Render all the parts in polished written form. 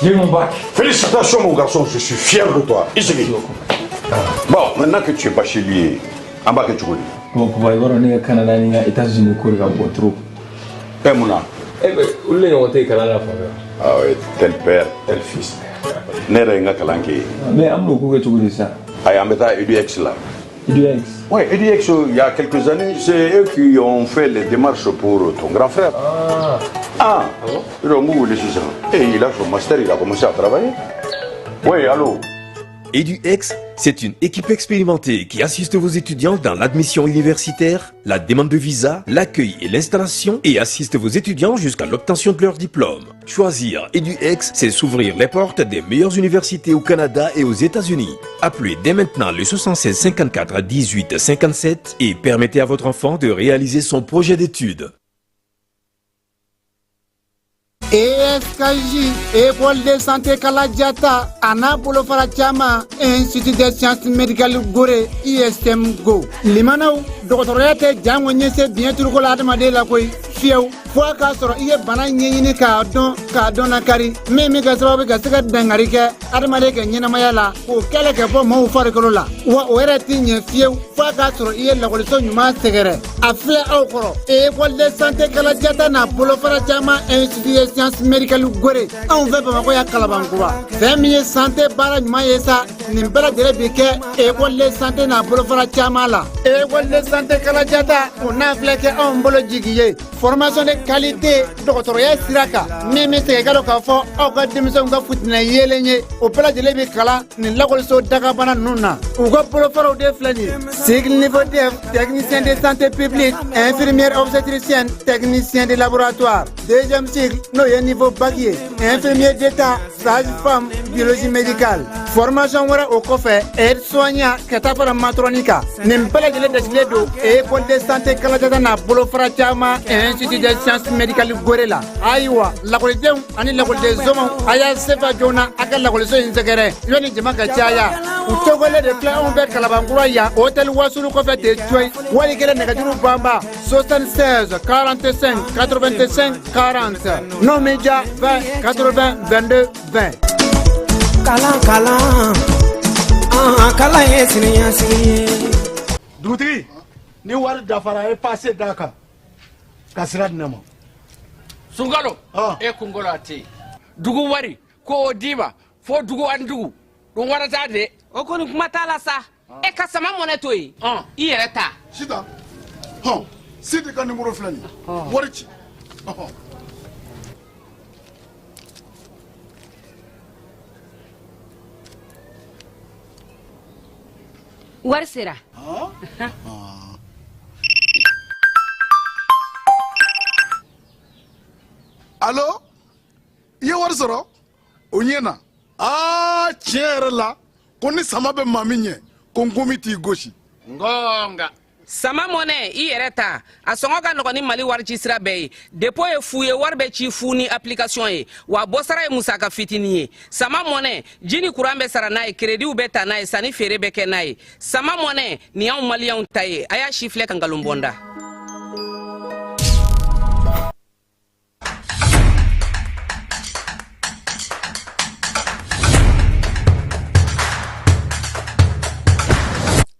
J'ai mon bac. Félicitations mon garçon, je suis fier de toi. I sigi. Bon, maintenant que tu es bachelier, an b'a kɛ cogo di? Bon, papa, i b'a dɔn ne ka Canada ni n ka États-Unis ko de ka bon trop. Ɛ mun na? Eh ben, olu de ɲɔgɔn tɛ yen kalan na fan fɛ. Ah ouais, tel père, tel fils. Ne yɛrɛ ye n ka kalan kɛ yen. Mais an bɛn'o ko kɛ cogo di sisan? Ayi, an bɛ taa EDX la. EDX. Oui, EDX, il y a quelques années, c'est eux qui ont fait les démarches pour ton grand frère. Ah. Ah, ah bon? Et il a son master, il a commencé à travailler. Oui, allô? EduX, c'est une équipe expérimentée qui assiste vos étudiants dans l'admission universitaire, la demande de visa, l'accueil et l'installation et assiste vos étudiants jusqu'à l'obtention de leur diplôme. Choisir EduX, c'est s'ouvrir les portes des meilleures universités au Canada et aux États-Unis. Appelez dès maintenant le 76 54 18 57 et permettez à votre enfant de réaliser son projet d'études. ESKJ, École de santé Kaladiata, a n'a bolofara caman, Institut des sciences médicales Gore, ISM Go. Limanaw, dɔgɔtɔrɔya tɛ jango ɲɛse biɲɛ turuko la adamaden la koyi fiyewu fo a k'a sɔrɔ i ye bana ɲɛɲini k'a dɔn k'a dɔn nakari min bɛ kɛ sababu ka se ka dankari kɛ adamaden ka ɲɛnamaya la k'o kɛlɛ kɛ bɔ maaw farikolo la wa o yɛrɛ tɛ ɲɛ fiyewu fo a k'a sɔrɔ i ye lakɔliso ɲuman sɛgɛrɛ a filɛ aw kɔrɔ école de santé Kaladiata n'a bolofara caman institut de sciences médicales Gore anw fɛ Bamakɔ yan Kalabankura fɛn min ye santé baara ɲuman ye sa nin bɛɛ lajɛlen bi kɛ école de santé n'a bolofara caman la école de santé Kaladiata o n'a filɛ kɛ anw bolo jigi ye formation de qualité dɔgɔtɔrɔya sira kan min bɛ segin ka dɔn k'a fɔ aw ka denmisɛnw ka futinɛ yeelen ye o bɛɛ lajɛlen bɛ kalan nin lakɔliso dagabana ninnu na u ka bolofaraw de filɛ nin ye cycle niveau DEF technicien de santé publique infirmière obstétricienne technicien de laboratoire deuxième cycle n'o ye niveau bac ye infirmier d'état sage-femme biologie médicale formation wɛrɛ o kɔfɛ aide soignant ka taa fara matron kan nin bɛɛ lajɛlen dasigilen don école de santé Kaladiata n'a bolofara caman institut des sciences médicales Gore la ayiwa lakɔlidenw ani lakɔliden somaw a y'a sefa joona a ka lakɔliso in sɛgɛrɛ yanni jama ka caya u tɔgɔlen de filɛ anw fɛ Kalabankura yan hôtel Wasulu kɔfɛ ten coyi wali kelen nɛgɛjuru banba 76 45 85 40 n'o m'i diya 20 80 22 20. Kalan kalan an kalan ye siniɲɛsigi ye. Dugutigi, ni wari dafara, e passe d'a kan ka sira di ne ma. Sunkalo, e kunkolo a tɛ yen dugu wari ko o d'i ma fo dugu ani dugu ɗum warata de. O kɔni kuma t'a la sa e ka sama mɔnɛ to yen i yɛrɛ ta. Sitan hɔn, Sidi ka nimoro filɛ nin ye, wari ci ɔhɔn. Wari sera. Alo, i ye wari sɔrɔ o ɲɛ na. Aa, tiɲɛ yɛrɛ la, ko ni sama bɛ maa min ɲɛ, ko nkomi t'i gosi. Ngonga. Sama mɔnɛ i yɛrɛ ta, a sɔngɔ ka nɔgɔn ni Mali wari ci sira bɛɛ ye. Dépôt ye fu ye, wari bɛ ci fu ni application ye, wa bɔsara ye musaka fitinin ye. Sama mɔnɛ, ji ni kuran bɛ sara n'a ye, créditw bɛ ta n'a ye, sanni feere bɛ kɛ n'a ye. Sama mɔnɛ nin y'anw maliyɛnw ta ye. A y'a si filɛ ka nkalon bɔ n da.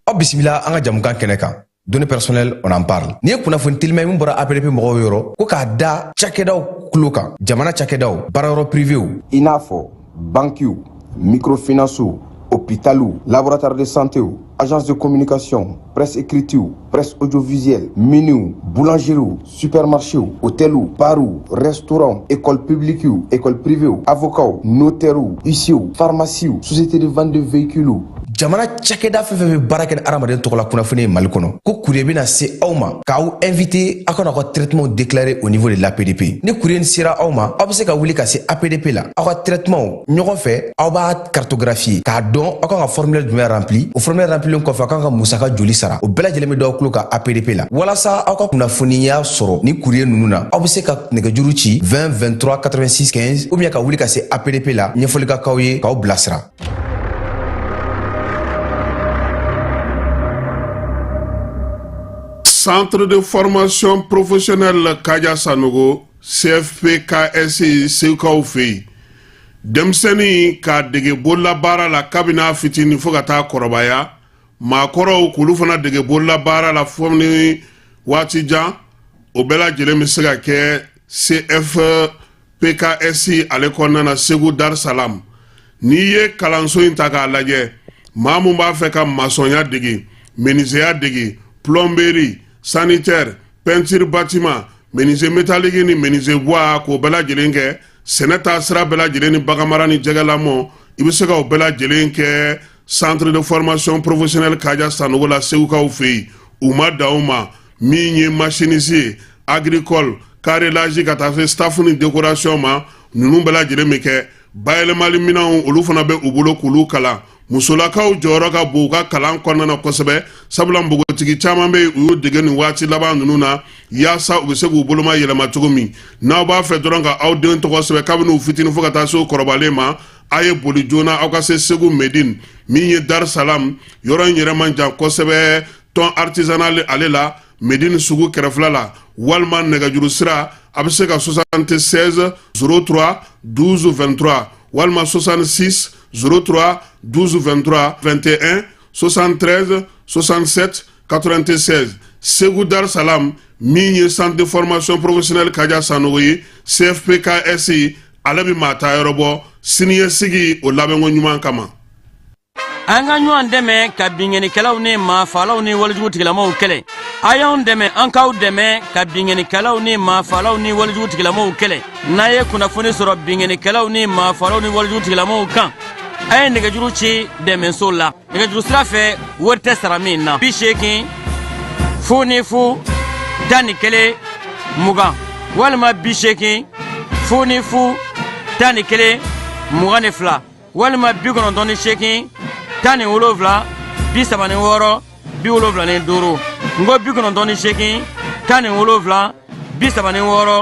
Aw bisimila an ka jamukan kɛnɛ kan, données personnelles, on en parle. Nin ye kunnafoni telima ye min bɔra APDP mɔgɔw yɔrɔ, ko k'a da cakɛdaw tulo kan, jamana cakɛdaw, baarayɔrɔ privéw, i n'a fɔ bankiw, microfinancew, hôpitaliw, laboratoire de santéw, agence de communication, presse écritew, presse audiovisuelle, miniw, boulangeriew, supermarchéw, hôteliw, barw, restaurant, école publiquew, école privéw, avocats, notairew, huissierw, pharmaciew, société de vente de véhicules, jamana cakɛda fɛn fɛn bɛ baara kɛ ni adamaden tɔgɔla kunnafoni ye Mali kɔnɔ, ko courrier bɛna se aw ma k'aw invité aw ka n'aw ka traitement déclarer au niveau de l'APDP. Ni courrier sera aw ma, aw bɛ se ka wuli ka se APDP la, aw ka traitement ɲɔgɔn fɛ, aw b'a cartographier k'a dɔn aw kan ka formulaire jumɛn rempli. O formulaire remplilen kɔfɛ, aw kan ka musaka joli sara, o bɛɛ lajɛlen bɛ d'aw tulo kan APDP la. Walasa aw ka kunnafoniya sɔrɔ ni courrier ninnu na, aw bɛ se ka nɛgɛjuru ci 20 23 86 15 ou bien ka wuli ka se APDP la, ɲɛfɔli ka k'aw ye k'aw bilasira. Centre de formation professionnelle Kaja Sanogo, CFPKS, Segukaw fɛ yen. Denmisɛnnin k'a dege bololabaara la kabini a fitinin fo ka taa kɔrɔbaya, maakɔrɔw k'olu fana dege bololabaara la fo ni waati jan, o bɛɛ lajɛlen bɛ se ka kɛ CFPKS ale kɔnɔna na Segu Dar Salam. N'i ye kalanso in ta k'a lajɛ, maa mun b'a fɛ ka masɔnya dege, menuisier dege, plomberie, sanitaire, peinture bâtiment, menuisier métallique ni menuisier bois, k'o bɛɛ lajɛlen kɛ, sɛnɛ taa sira bɛɛ lajɛlen ni baganmara ni jɛgɛlamɔ, i bɛ se ka o bɛɛ lajɛlen kɛ centre de formation professionnelle Kaja Sanogo la Segukaw fɛ yen. U ma dan o ma, min ye machiniste ye, agricole, carrelage, ka taa se staff ni décoration ma, ninnu bɛɛ lajɛlen bɛ kɛ. Bayɛlɛmali minɛnw, olu fana bɛ u bolo k'olu kalan. Musolakaw jɔyɔrɔ ka bon u ka kalan kɔnɔna na kosɛbɛ, sabula npogotigi caman bɛ yen, u y'u dege nin waati laban ninnu na yaasa u bɛ se k'u boloma yɛlɛma cogo min. N'aw b'a fɛ dɔrɔn ka aw den tɔgɔ sɛbɛn kabini u fitinin fo ka taa se u kɔrɔbalen ma, a ye boli joona aw ka se Segu Medine, min ye Dar Salam yɔrɔ in yɛrɛ man jan kosɛbɛ, tɔn artisanal ale la, Medine sugu kɛrɛfɛla la, walima nɛgɛjuru sira, a bɛ se ka 76 03 12 23 walima 66 03 12 23 21 73 67 96. Segu Dar Salam, min ye centre de formation professionnelle Kaja Sanogo ye, CFPKS, ale bɛ maa ta yɔrɔ bɔ siniɲɛsigi o labɛnko ɲuman kama. An ka ɲɔgɔn dɛmɛ ka binkannikɛlaw ni maafalaw ni walejugu tigilamaw kɛlɛ. A y'anw dɛmɛ, an k'aw dɛmɛ ka binkannikɛlaw ni maafalaw ni walejugu tigilamaw kɛlɛ. N'a ye kunnafoni sɔrɔ binkannikɛlaw ni maafalaw ni walejugu tigilamaw kan, a ye nɛgɛjuru ci dɛmɛso la nɛgɛjuru sira fɛ, wari tɛ sara min na: 80 0 0 11 20 walima 80 0 0 11 22 walima 98 17 36 75. N ko 98 17 36 45.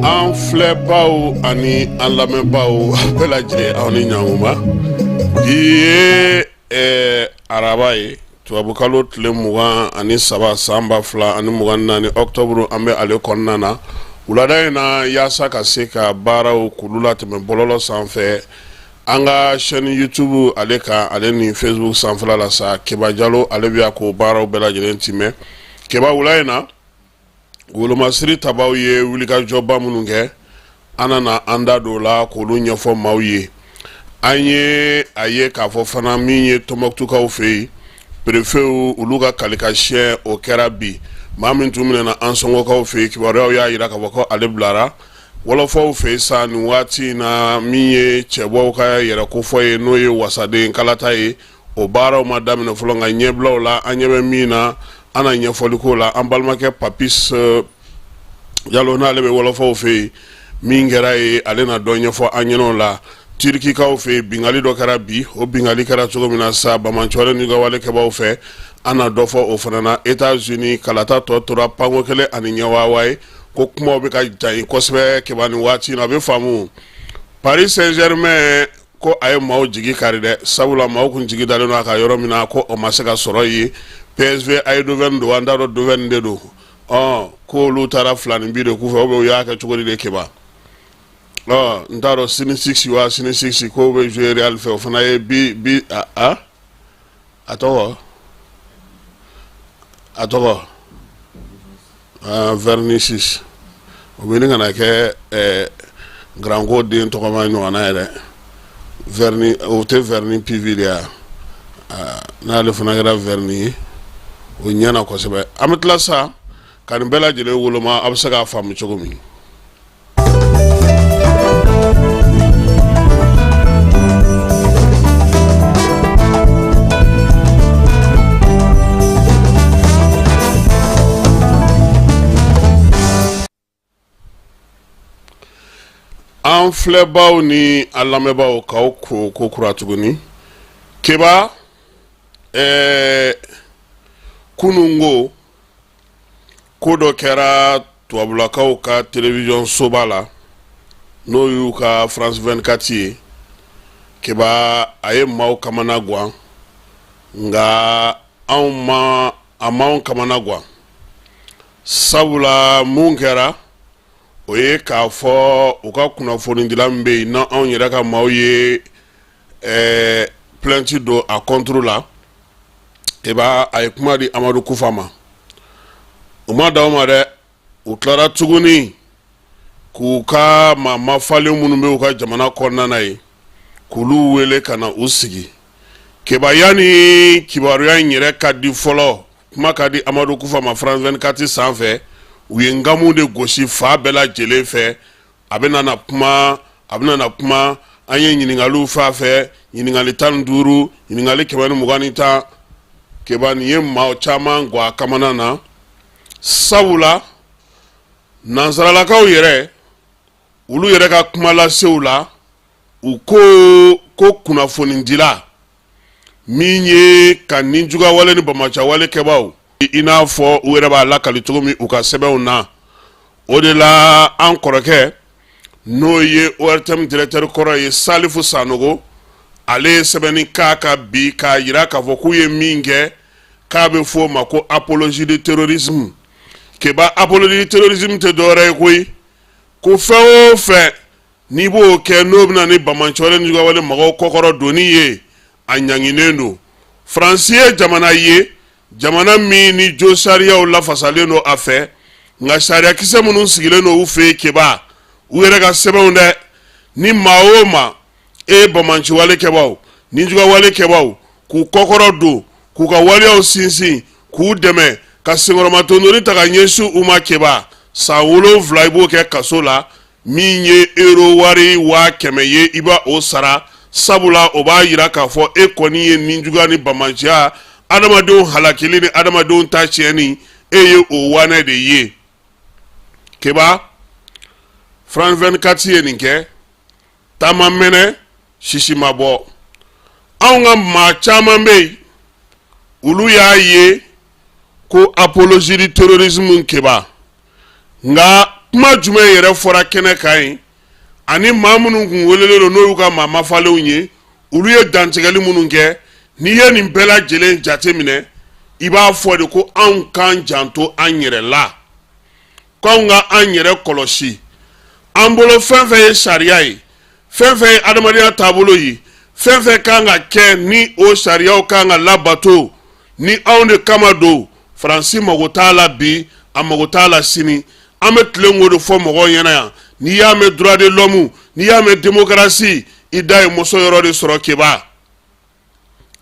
An filɛbaw ani an lamɛnbaw bɛɛ lajɛlen, aw ni ɲankuma. Bi ye araba ye, tubabukalo tile 23, san 2024, octobre, an bɛ ale kɔnɔna na. Wulada in na, yaasa ka se ka baaraw k'olu latɛmɛ bɔlɔlɔ sanfɛ, an ka chaîne YouTube ale kan, ale ni Facebook sanfɛla la sa, Keba Jalo ale bɛ yan k'o baaraw bɛɛ lajɛlen timɛ. Keba, wula in na, wolomasiri tabaw ye wulikajɔba minnu kɛ, an nana an da don o la k'olu ɲɛfɔ maaw ye. An ye a ye k'a fɔ fana, min ye Tɔnbɔkutukaw fɛ yen, perefew olu ka kalikasiyɛn o kɛra bi. Maa min tun minɛna Ansɔngɔkaw fɛ yen, kibaruyaw y'a jira k'a fɔ ko ale bilara. Wɔlɔfɔw fɛ yen sa, nin waati in na, min ye cɛbɔw ka yɛrɛ kofɔ ye, n'o ye wasaden kalata ye, o baaraw ma daminɛ fɔlɔ, nka ɲɛbilaw la, an ɲɛ bɛ min na, an na ɲɛfɔli k'o la. An balimakɛ Papis Jalo, n'ale bɛ wɔlɔfɔw fɛ yen, min kɛra ye, ale na dɔ ɲɛfɔ an ɲɛna o la. Tirikikaw fɛ yen, bingali dɔ kɛra bi. O bingali kɛra cogo min na sa, banbaanciwale n'u ka wale kɛbaaw fɛ, an na dɔ fɔ o fana na. Etats-Unis kalata tɔ tora panko kelen ani ɲɛwaawa ye, ko kumaw bɛ ka ja kosɛbɛ. Keba, nin waati in na, a bɛ faamu, Paris Saint-Germain ko a ye maaw jigi kari dɛ, sabula maaw kun jigi dalen don a ka yɔrɔ min na, ko o ma se ka sɔrɔ yen. PSV Eindhoven don, an t'a dɔn Doven de don, ɔ ko olu taara 2 ni bi de k'u fɛ, ou bien u y'a kɛ cogo di de, Keba? Ɔ n t'a dɔn, sini six wa sini six ko bɛ jouer Real fɛ, o fana ye bi bi a tɔgɔ Vinicius. O bɛ ka na kɛ garanko den tɔgɔma ɲɔgɔnna yɛrɛ vernis o tɛ vernis PV de ya n'ale fana kɛra vernis ye o ɲɛna kosɛbɛ. An bɛ tila sa ka nin bɛɛ lajɛlen woloma, a bɛ se k'a faamu cogo min. An filɛbaw ni an lamɛnbaaw, k'aw ko ko kura tuguni. Keba, kununko ko dɔ kɛra tubabulakaw ka télévision soba la, n'o y'u ka France 24 ye. Keba, a ye maaw kamana gan, nka anw ma, a m'anw kamana gan, sabula mun kɛra, o ye k'a fɔ u ka kunnafonidila min bɛ yen, n'anw yɛrɛ ka maaw ye plainte don a contre la. Keba, a ye kuma di Amadu Kufa ma. U ma dan o ma dɛ, u tilara tuguni k'u ka maa mafalen minnu bɛ u ka jamana kɔnɔna na ye, k'olu wele ka na u sigi. Keba, yanni kibaruya in yɛrɛ ka di fɔlɔ, kuma ka di Amadu Kufa ma France 24 sanfɛ, u ye nkamu de gosi fan bɛɛ lajɛlen fɛ. A bɛ na kuma, a bɛ na kuma. An ye ɲininkaliw f'a fɛ, ɲininkali 15, ɲininkali 120. Keba, nin ye maa caman gɔ a kamana na, sabula nansaralakaw yɛrɛ, olu yɛrɛ ka kumalasew la, u ko ko kunnafonidila min ye ka nijuguyawale ni banbaanciwale kɛbaaw, i n'a fɔ u yɛrɛ b'a lakali cogo min u ka sɛbɛnw na. O de la an kɔrɔkɛ, n'o ye ORTM directeur kɔrɔ ye, Salifu Sanogo, ale ye sɛbɛnni k'a kan bi k'a jira k'a fɔ k'u ye min kɛ, k'a bɛ fɔ o ma ko apologie du terrorisme. Keba, apologie du terrorisme tɛ dɔwɛrɛ ye koyi, ko fɛn o fɛn n'i b'o kɛ, n'o bɛ na ni banbaanciwale ni juguyawale mɔgɔw kɔkɔrɔ donni ye, a ɲanginen don. Faransi ye jamana ye, jamana min ni jo sariyaw lafasalen don a fɛ, nka sariyakisɛ minnu sigilen don u fɛ yen, Keba, u yɛrɛ ka sɛbɛnw dɛ, ni maa o maa e ye banbaanciwale kɛbaaw, nijuguyawale kɛbaaw, k'u kɔkɔrɔ don, k'u ka waleyaw sinsin, k'u dɛmɛ ka senkɔrɔmatondonni ta ka ɲɛsin u ma, Keba, san 7 i b'o kɛ kaso la. Min ye euro wari 100 000 ye, i b'a o sara, sabula o b'a jira k'a fɔ e kɔni ye nijuguya ni banbaanciya, adamadenw halakili ni adamadenw ta tiɲɛni, e ye o wanɛ de ye. Keba, France 24 ye nin kɛ, taama mɛnɛ sisi ma bɔ. Anw ka maa caman bɛ yen, olu y'a ye ko apologie du terrorisme. Keba, nka kuma jumɛn yɛrɛ fɔra kɛnɛ kan yen, ani maa minnu kun welelen don, n'o y'u ka maa mafalenw ye, olu ye dantigɛli minnu kɛ? N'i ye nin bɛɛ lajɛlen jateminɛ, i b'a fɔ de ko anw k'an janto an yɛrɛ la, k'anw ka an yɛrɛ kɔlɔsi. An bolo fɛn fɛn ye sariya ye, fɛn fɛn ye adamadenya taabolo ye, fɛn fɛn kan ka kɛ ni o sariyaw kan ka labato, ni anw de kama don, Faransi mago t'a la bi, a mago t'a la sini. An bɛ tilen k'o de fɔ mɔgɔw ɲɛna yan. N'i y'a mɛn droit de l'homme, n'i y'a mɛn démocratie, i da ye mɔsɔ yɔrɔ de sɔrɔ, Keba.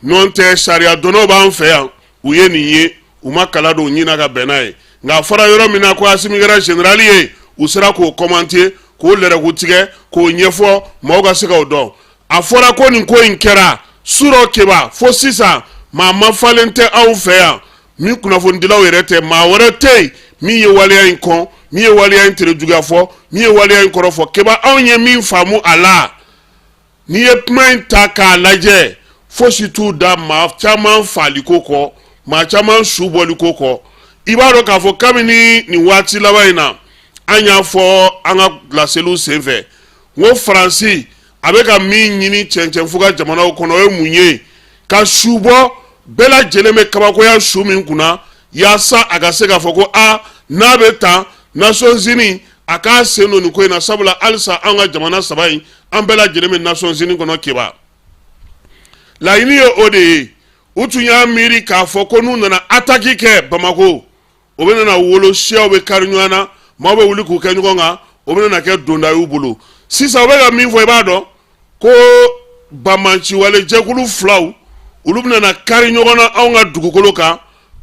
N'o tɛ, sariya dɔnnaw b'an fɛ yan, u ye nin ye, u ma kala don u ɲin na ka bɛn n'a ye. Nka a fɔra yɔrɔ min na ko Asimi kɛra général ye, u sera k'o commenter, k'o lɛrɛku tigɛ, k'o ɲɛfɔ maaw ka se k'o dɔn. A fɔra ko nin ko in kɛra surɔ, Keba, fo sisan maa mafalen tɛ anw fɛ yan, min kunnafonidilaw yɛrɛ tɛ, maa wɛrɛ tɛ yen min ye waleya in kɔn, min ye waleya in tere juguya fɔ, min ye waleya in kɔrɔ fɔ. Keba, anw ye min faamu a la, n'i ye kuma in ta k'a lajɛ, fosi t'u da maa caman faliko kɔ, maa caman su bɔliko kɔ. I b'a dɔn k'a fɔ kabini nin waati laban in na, an y'a fɔ an ka laseliw senfɛ n ko Faransi a bɛ ka min ɲini cɛncɛnfuga jamanaw kɔnɔ, o ye mun ye? Ka su bɔ bɛɛ lajɛlen bɛ kabakoya su min kunna, yaasa a ka se k'a fɔ ko a n'a bɛ tan, Nations Unies a k'a sen don nin ko in na, sabula halisa an ka jamana saba in, an bɛɛ lajɛlen bɛ Nations Unies kɔnɔ. Keba, laɲini ye o de ye. U tun y'a miiri k'a fɔ ko n'u nana attaque kɛ Bamakɔ, o bɛ nana wolo, siyaw bɛ kari ɲɔgɔn na, Maaw bɛ wuli k'u kɛ ɲɔgɔn kan, o bɛna na kɛ donda y'u bolo. Sisan u bɛ ka min fɔ, i b'a dɔn ko banbaanciwale jɛkulu filaw, olu bɛna na kari ɲɔgɔn na anw ka dugukolo kan.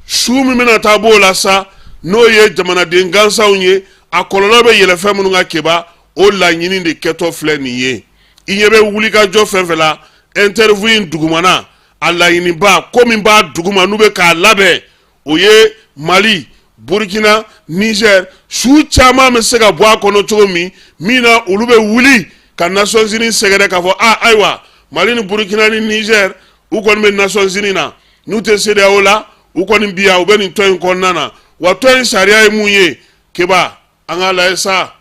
Su min bɛna taa b'o la sa, n'o ye jamanaden gansanw ye, a kɔlɔlɔ bɛ yɛlɛ fɛn minnu kan Keba, o laɲini de kɛtɔ filɛ nin ye. I ɲɛ bɛ wulikajɔ fɛn fɛn la interview in dugumana, a laɲiniba ko min b'a duguma n'u bɛ k'a labɛn, o ye Mali, Burkina, Niger, su caman bɛ se ka bɔ a kɔnɔ cogo min, min na olu bɛ wuli ka Nations Unies sɛgɛrɛ k'a fɔ a ayiwa, Mali ni Burkina ni Niger, u kɔni bɛ Nations Unies na, n'u tɛ CEDEAO la, u kɔni bi yan, u bɛ nin tɔn in kɔnɔna na. Wa tɔn in sariya ye mun ye? Keba, an k'a lajɛ sa.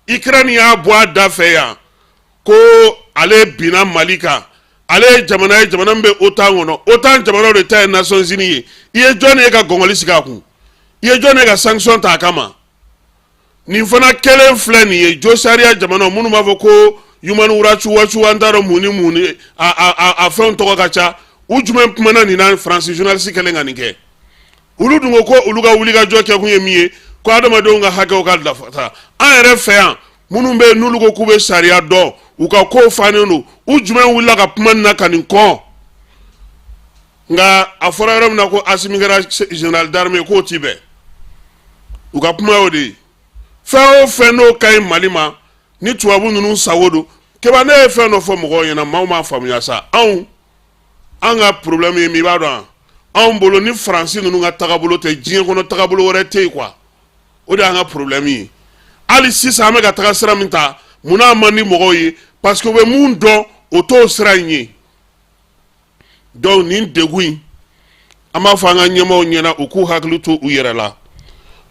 Ukraine y'a bɔ a da fɛ yan ko ale binna Mali kan. Ale ye jamana ye, jamana min bɛ OTAN kɔnɔ. OTAN jamanaw de ta ye Nations Unies ye. I ye jɔn ye ka gɔngɔli sigi a kun? I ye jɔn ye ka sanction ta a kama? Nin fana kɛlen filɛ nin ye, jo sariya jamanaw minnu b'a fɔ ko Human Rights Watch, an t'a dɔn mun ni mun ni a fɛnw tɔgɔ ka ca, u jumɛn kumana nin na? Faransi journaliste kɛlen ka nin kɛ, olu dun ko ko olu ka wulikajɔ kɛkun ye min ye, ko adamadenw ka hakɛw ka lafasa. An yɛrɛ fɛ yan, minnu bɛ yen n'olu ko k'u bɛ sariya dɔn, u ka kow fannen don, u jumɛn wulila ka kuma nin na ka nin kɔn? Nka a fɔra yɔrɔ min na ko Asimi kɛra général d'armée, k'o ti bɛn. U ka kuma y'o de ye. Fɛn o fɛn n'o ka ɲi Mali ma, ni tubabu ninnu sago don. Keba, ne ye fɛn dɔ fɔ mɔgɔw ɲɛna, maaw m'a faamuya sa. Anw, an ka problème ye min, i b'a dɔn, anw bolo ni Faransi ninnu ka tagabolo tɛ, diɲɛ kɔnɔ tagabolo wɛrɛ tɛ yen quoi. O de y'an ka problème ye. Hali sisan an bɛ ka taga sira min ta, munna a man di mɔgɔw ye? Parce que u bɛ mun dɔn, o t'o sira in ye. Donc nin degun in, an b'a fɔ an ka ɲɛmaaw ɲɛna, u k'u hakili to u yɛrɛ la.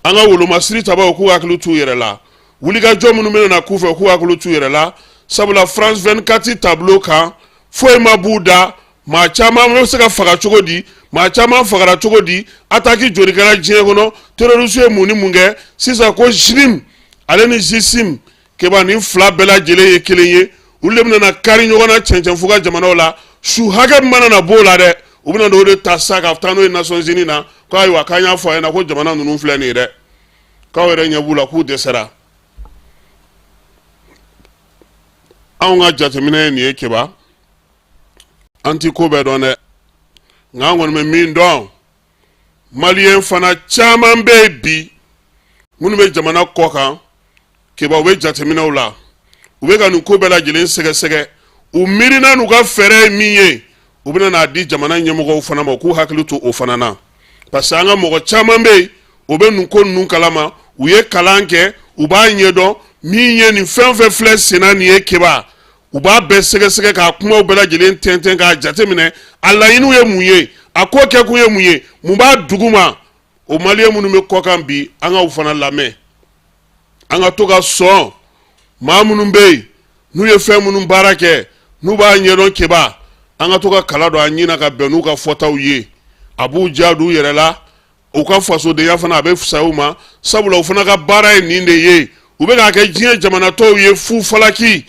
An ka wolomasiri tabaw, k'u hakili t'u yɛrɛ la. Wulikajɔ minnu bɛna na k'u fɛ, k'u hakili t'u yɛrɛ la. Sabula France 24 tableau kan, foyi ma b'u da. Maa caman bɛ se ka faga cogo di? Maa caman fagara cogo di? Attaque joli kɛra diɲɛ kɔnɔ? Terroriste ye mun ni mun kɛ? Sisan ko JNIM ale ni GSIM, Keba, nin fila bɛɛ lajɛlen ye kelen ye. Olu de bɛna na kari ɲɔgɔn na cɛncɛn fuga jamanaw la. Su hakɛ min mana na b'o la dɛ, u bɛna o de ta sa ka taa n'o ye Nations Unies na, ko ayiwa, k'an y'a fɔ a ɲɛna ko jamana ninnu filɛ nin ye dɛ, k'aw yɛrɛ ɲɛ b'u la, k'u dɛsɛra. Anw ka jateminɛ ye nin ye. Keba, an ti ko bɛɛ dɔn dɛ, nka an kɔni bɛ min dɔn, maliyɛn fana caman bɛ yen bi minnu bɛ jamana kɔ kan. Keba, u bɛ jateminɛw la, u bɛ ka nin ko bɛɛ lajɛlen sɛgɛsɛgɛ. U miirina n'u ka fɛɛrɛ ye min ye, u bɛna n'a di jamana ɲɛmɔgɔw fana ma, u k'u hakili to o fana na, parce que an ka mɔgɔ caman bɛ yen, o bɛ nin ko ninnu kalama, u ye kalan kɛ, u b'a ɲɛdɔn. Min ye nin fɛn fɛn filɛ senna nin ye, Keba, u b'a bɛɛ sɛgɛsɛgɛ k'a kumaw bɛɛ lajɛlen tɛntɛn k'a jateminɛ, a laɲiniw ye mun ye, a ko kɛkun ye mun ye, mun b'a duguma. O maliyɛn minnu bɛ kɔkan bi, an k'u fana lamɛn. An ka to ka sɔn maa minnu bɛ yen n'u ye fɛn minnu baara kɛ, n'u b'a ɲɛdɔn, Keba, an ka to ka kala don an ɲin na ka bɛn n'u ka fɔtaw ye. A b'u diya d'u yɛrɛ la, u ka fasodenya fana a bɛ fisaya u ma, sabula u fana ka baara ye nin de ye. U bɛ k'a kɛ diɲɛ jamana tɔw ye fu falaki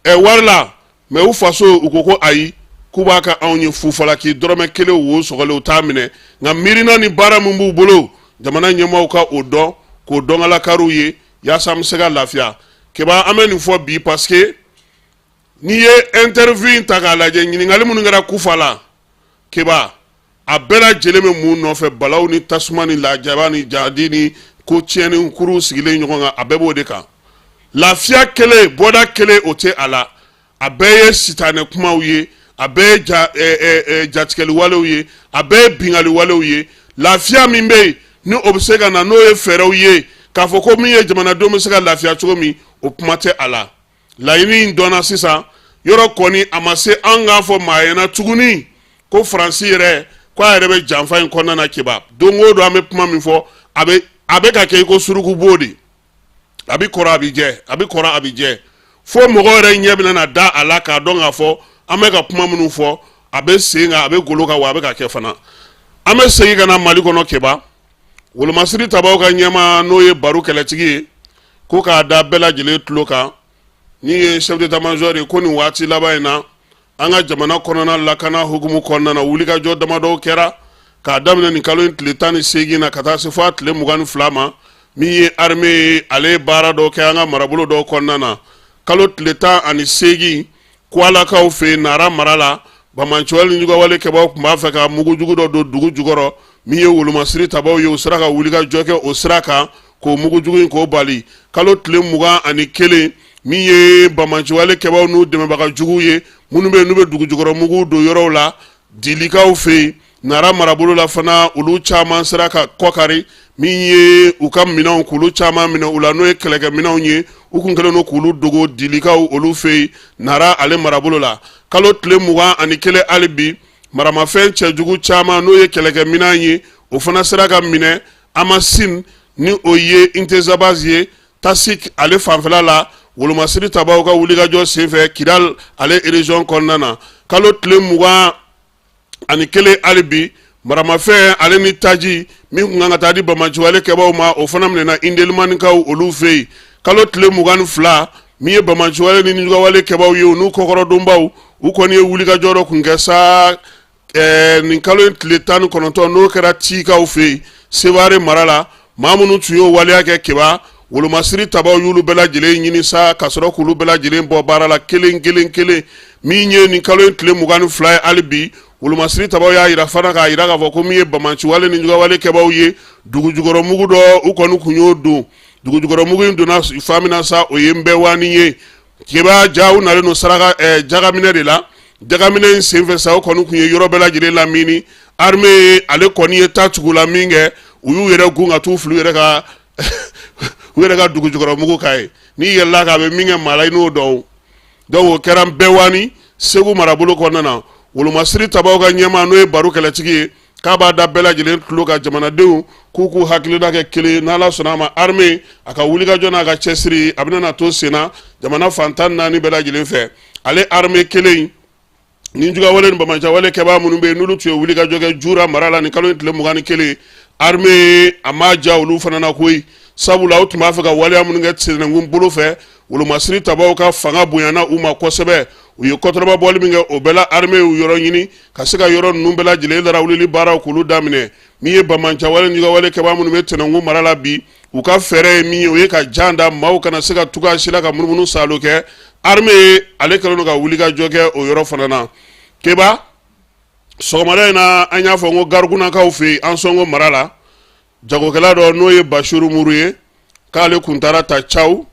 ɛ wari la, mais u faso, u ko ko ayi, k'u b'a kɛ anw ye fu falaki, dɔrɔmɛ kelen wo sɔgɔlen u t'a minɛ. Nka miirina ni baara min b'u bolo, jamana ɲɛmaaw ka o dɔn, k'o dɔnkalakariw ye, yaasa an bɛ se ka lafiya. Keba, an bɛ nin fɔ bi parce que n'i ye interview in ta k'a lajɛ, ɲininkali minnu kɛra Kufa la, Keba, a bɛɛ lajɛlen bɛ mun nɔfɛ? Balaw ni tasuma ni lajaba ni jadi ni ko tiɲɛni kuruw sigilen ɲɔgɔn kan, a bɛɛ b'o de kan. Lafiya kelen, bɔda kelen, o tɛ a la. A bɛɛ ye sitanɛ kumaw ye, a bɛɛ ye jatigɛli walew ye, a bɛɛ ye binkanni walew ye. Lafiya min bɛ yen ni o bɛ se ka na, n'o ye fɛɛrɛw ye k'a fɔ ko min ye jamanadenw bɛ se ka lafiya cogo min, o kuma tɛ a la. Laɲini in dɔnna sisan yɔrɔ kɔni, a ma se an k'a fɔ maa ɲɛna tuguni ko Faransi yɛrɛ ko a yɛrɛ bɛ janfa in kɔnɔna na. Keba, don o don an bɛ kuma min fɔ, a bɛ ka kɛ i ko surukubo de, a bɛ kɔrɔ, a bɛ jɛ, a bɛ kɔrɔ, a bɛ jɛ, fo mɔgɔ yɛrɛ ɲɛ bɛna na da a la k'a dɔn k'a fɔ an bɛ ka kuma minnu fɔ, a bɛ sen kan, a bɛ golo kan, wa a bɛ ka kɛ fana. An bɛ segin ka na Mali kɔnɔ. Keba, wolomasiri tabaw ka ɲɛmaa, n'o ye Baro kɛlɛtigi ye, ko k'a da bɛɛ lajɛlen tulo kan, ni ye chef d'état major ye, ko nin waati laban in na, an ka jamana kɔnɔna lakana hukumu kɔnɔna na, wulikajɔ damadɔw kɛra k'a daminɛ nin kalo in tile 18 na ka taa se fo a tile 22 ma, min ye armée ye, ale ye baara dɔ kɛ an ka marabolo dɔw kɔnɔna na. Kalo tile 18, Kwalakaw fɛ yen, Nara mara la, banbaanciwale ni juguyawale kɛbaaw tun b'a fɛ ka mugujugu dɔ don dugu jukɔrɔ. Min ye wolomasiri tabaw ye, u sera ka wulikajɔ kɛ o sira kan k'o mugujugu in k'o bali. Kalo tile 21, min ye banbaanciwale kɛbaaw n'u dɛmɛbaga juguw ye, minnu bɛ yen n'u bɛ dugu jukɔrɔ muguw don yɔrɔw la Dilikaw fɛ yen, Nara marabolo la fana, olu caman sera ka kɔkari. Min ye u ka minɛnw, k'olu caman minɛ u la, n'o ye kɛlɛkɛminɛnw ye, u kun kɛlen don k'olu dogo Dilikaw olu fɛ yen, Nara ale marabolo la. Kalo tile 21 hali bi, maramafɛn cɛjugu caman, n'o ye kɛlɛkɛminɛn ye, o fana sera ka minɛ Amasin, ni o ye Intezabaz ye, Tasik ale fanfɛla la, wolomasiri tabaw ka wulikajɔ senfɛ Kidal ale région kɔnɔna na. Kalo tile 21 hali bi, maramafɛn ale ni taji min tun kan ka taa di banbaanciwale kɛbaaw ma, o fana minɛna Indelimanikaw olu fɛ yen. Kalo tile 22, min ye banbaanciwale ni nijuguyawale kɛbaaw ye, u n'u kɔkɔrɔdonbaw, u kɔni ye wulikajɔ dɔ kun kɛ sa nin kalo in tile 19, n'o kɛra Tikaw fɛ yen, Sevare mara la. Maa minnu tun y'o waleya kɛ Keba, wolomasiri tabaw y'olu bɛɛ lajɛlen ɲini sa ka sɔrɔ k'olu bɛɛ lajɛlen bɔ baara la kelen kelen kelen. Min ye nin kalo in tile 22 ye hali bi, wolomasiri tabaw y'a yira fana, k'a yira k'a fɔ ko min ye banbaanciwale ni juguyawale kɛbaaw ye, dugujukɔrɔmugu dɔ, u kɔni kun y'o don. Dugujukɔrɔmugu in donna fan min na sa, o ye Nbɛwani ye. Keba, ja u nalen don saraka jagaminɛ de la. Jagaminɛ in senfɛ sa, o kɔni tun ye yɔrɔ bɛɛ lajɛlen lamini. Armée ale kɔni ye ta tugu la min kɛ, u y'u yɛrɛ gun ka t'u fili u yɛrɛ ka dugujukɔrɔmugu kan ye. N'i yɛlɛla k'a bɛ min kɛ maa la, i n'o dɔn. Donc o kɛra Nbɛwani, Segu marabolo kɔnɔna na. Wolomasiri tabaw ka ɲɛmaa, n'o ye Baro Kɛlɛtigi ye, k'a b'a da bɛɛ lajɛlen tulo kan, jamanadenw k'u k'u hakilina kɛ kelen. N'Ala sɔnna a ma, armée a ka wulikajɔ n'a ka cɛsiri, a bɛna na to senna jamana fan 14 bɛɛ lajɛlen fɛ. Ale armée kelen ni juguyawale ni banbaanciwale kɛbaa minnu bɛ yen, n'olu tun ye wulikajɔ kɛ Jura mara la nin kalo in tile 21, armée a ma ja olu fana na koyi, sabula u tun b'a fɛ ka waleya minnu kɛ sɛnɛkun bolo fɛ, wolomasiri tabaw ka fanga bonyana u ma kosɛbɛ. U ye kɔtɔrɔmabɔli min kɛ, o bɛɛ la armée y'u yɔrɔ ɲini ka se ka yɔrɔ ninnu bɛɛ lajɛlen larawulili baaraw k'olu daminɛ. Min ye banbaanciwale ni juguyawale kɛbaa minnu bɛ Tɛnɛnkun mara la bi, u ka fɛɛrɛ ye min ye, o ye ka jan da maaw kana se ka tuga si la ka munumunu saalo kɛ. Armée ale kɛlen don ka wulikajɔ kɛ o yɔrɔ fana na. Keba, sɔgɔmada in na, an y'a fɔ n ko Garikunakaw fɛ yen, Ansɔngo mara la, jagokɛla dɔ, n'o ye Basiru Muru ye, k'ale kun taara ta caw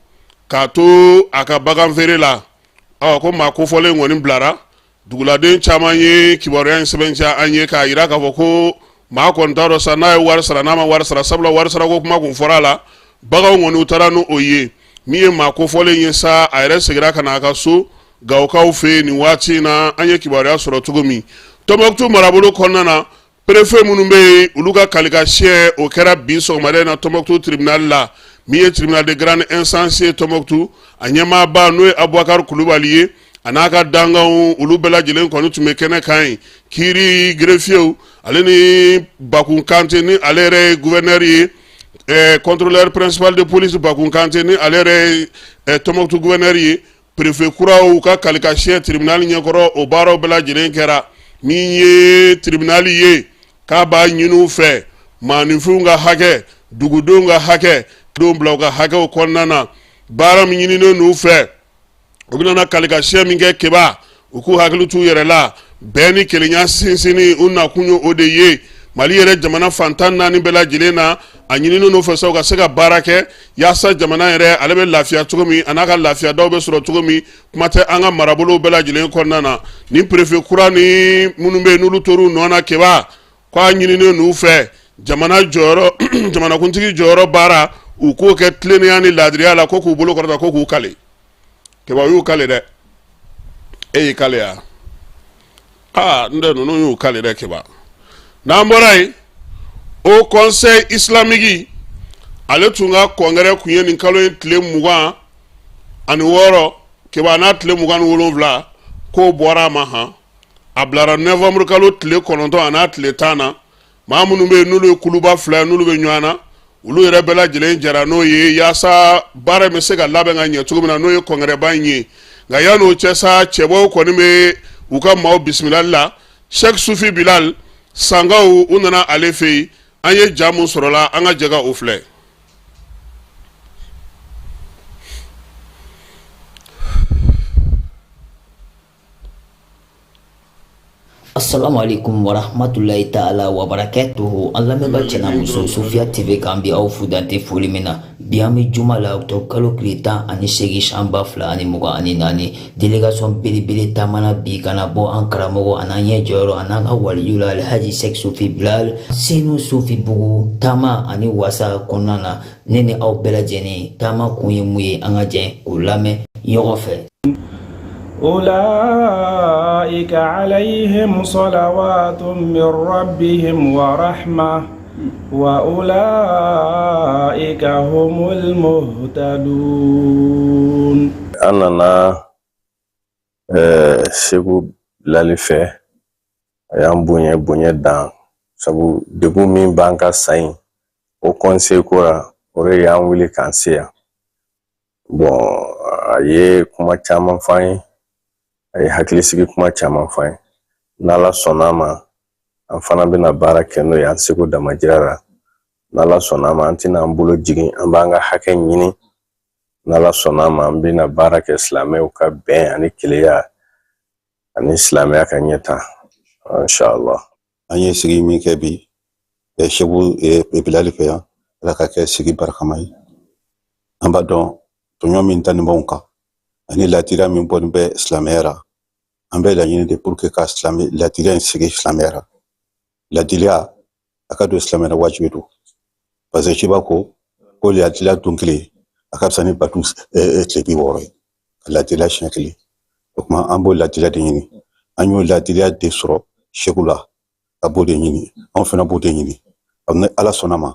k'a to a ka bagan feere la. Ɔ ko maa kofɔlen kɔni bilara. Duguladen caman ye kibaruya in sɛbɛntiya an ye k'a jira k'a fɔ ko maa kɔni t'a dɔn sa n'a ye wari sara, n'a ma wari sara, sabula wari sarako kuma kun fɔra a la. Baganw kɔni, u taara n'o ye. Min ye maa kofɔlen ye sa, a yɛrɛ seginna ka na a ka so Gawokaw fɛ yen nin waati in na, an ye kibaruya sɔrɔ cogo min. Tɔnbɔkutu marabolo kɔnɔna na, préfet minnu bɛ yen, olu ka kalikasiyɛn, o kɛra bi sɔgɔmada in na Tɔnbɔkutu tribunal la. Min ye tribunal de grande instance ye Tɔnbɔkutu, a ɲɛmaaba, n'o ye Abubakar Kulubali ye, a n'a ka dankanw, olu bɛɛ lajɛlen kɔni tun bɛ kɛnɛ kan yen. Kiiri greffier ale ni Bakun Kante, ni ale yɛrɛ ye gouverneur ye, contrôleur principal de police Bakun Kante, ni ale yɛrɛ ye Tɔnbɔkutu gouverneur ye, préfet kuraw ka kalikasiyɛn tribunal ɲɛkɔrɔ, o baaraw bɛɛ lajɛlen kɛra. Min ye tribunal ye, k'a b'a ɲini u fɛ, maaninfinw ka hakɛ, dugudenw ka hakɛ, denw bila u ka hakɛw kɔnɔna na. Baara min ɲininen n'u fɛ, u bɛna na kalikasiyɛn min kɛ Keba, u k'u hakili t'u yɛrɛ la. Bɛn ni kelenya sinsinni, u nakun ye o de ye Mali yɛrɛ jamana fan 14 bɛɛ lajɛlen na. A ɲininen n'u fɛ sa, u ka se ka baara kɛ yaasa jamana yɛrɛ ale bɛ lafiya cogo min, a n'a ka lafiyadaw bɛ sɔrɔ cogo min, kuma tɛ an ka marabolow bɛɛ lajɛlen kɔnɔna na. Ni préfet kura ni minnu bɛ yen, n'olu tor'u nɔ na Keba, k'a ɲininen n'u fɛ, jamana jɔyɔrɔ, jamanakuntigi jɔyɔrɔ baara, u k'o kɛ tilennenya ni laadiriya la, ko k'u bolo kɔrɔta, ko k'u kale. Keba, u y'u kale dɛ. E y'i kale ya? Aa, n tɛ, ninnu y'u kale dɛ. Keba, n'an bɔra yen, Haut Conseil islamique ale tun ka congrès kun ye nin kalo in tile 26, Keba, n'a tile 27, k'o bɔra a ma han, a bilara novembre kalo tile 9 a n'a tile 10 na. Maa minnu bɛ yen, n'olu ye kuluba fila ye, n'olu bɛ ɲɔgɔn na, olu yɛrɛ bɛɛ lajɛlen jɛra n'o ye yaasa baara in bɛ se ka labɛn ka ɲɛ cogo min na, n'o ye congrès in ye. Nka yan'o cɛ sa, cɛbɔw kɔni bɛ u ka maaw bisimilali la. Sheikh Sufi Bilal, Sankaw u nana ale fɛ yen. An ye ja mun sɔrɔla, an ka jɛ ka o filɛ. Assalamu alaikum warahmatullahi ta'ala wabarakatuhu. An lamɛnba cɛ n'a muso, Sofiya TV kan bi, aw fo dan tɛ foli min na. Bi an bɛ juma la, octobre kalo tile 18, san 2024. Délégation belebele taamana bi ka na bɔ an karamɔgɔ an'an ɲɛ jɔyɔrɔ an'an ka waliju la, Alhaji Sɛk Sufi Bilal Senu Sufi Bugu. Taama ani wasa kɔnɔna na, ne ni aw bɛɛ lajɛlen, taama kun ye mun ye? An ka jɛ k'o lamɛn ɲɔgɔn fɛ. أولئك عليهم صلوات من ربهم ورحمة وأولئك هم المهتدون. An nana Segu Bilali fɛ. A y'an bonya bonya dan, sabu degun min b'an ka san in Haut Conseil ko la, o de y'an wuli k'an se yan. Bon, a ye kuma caman f'an ye, a ye hakilisigi kuma caman f'an ye. N'Ala sɔnna a ma, an fana bɛna baara kɛ n'o ye an seko damajira la. N'Ala sɔnna a ma, an tɛna an bolo jigin, an b'an ka hakɛ ɲini. N'Ala sɔnna a ma, an bɛna baara kɛ silamɛw ka bɛn ani kelenya ani silamɛya ka ɲɛta, inshallah. An ye sigi min kɛ bi Segu Bilali fɛ yan, Ala ka kɛ sigi barakama ye. An b'a dɔn tɔɲɔ min dannen b'anw kan ani ladiriya min bɔlen bɛ silamɛya la. An bɛ laɲini de pour que ka silamɛ ladiriya in sigi silamɛya la. Ladiriya a ka don silamɛya la, wajibi don, parce que ciba ko ladiriya don kelen a ka fisa ni batu tile 60 ye, ka ladiriya siɲɛ kelen. O tuma an b'o ladiriya de ɲini. An y'o ladiriya de sɔrɔ Segu la, a b'o de ɲini, anw fana b'o de ɲini. Ni Ala sɔnna ma,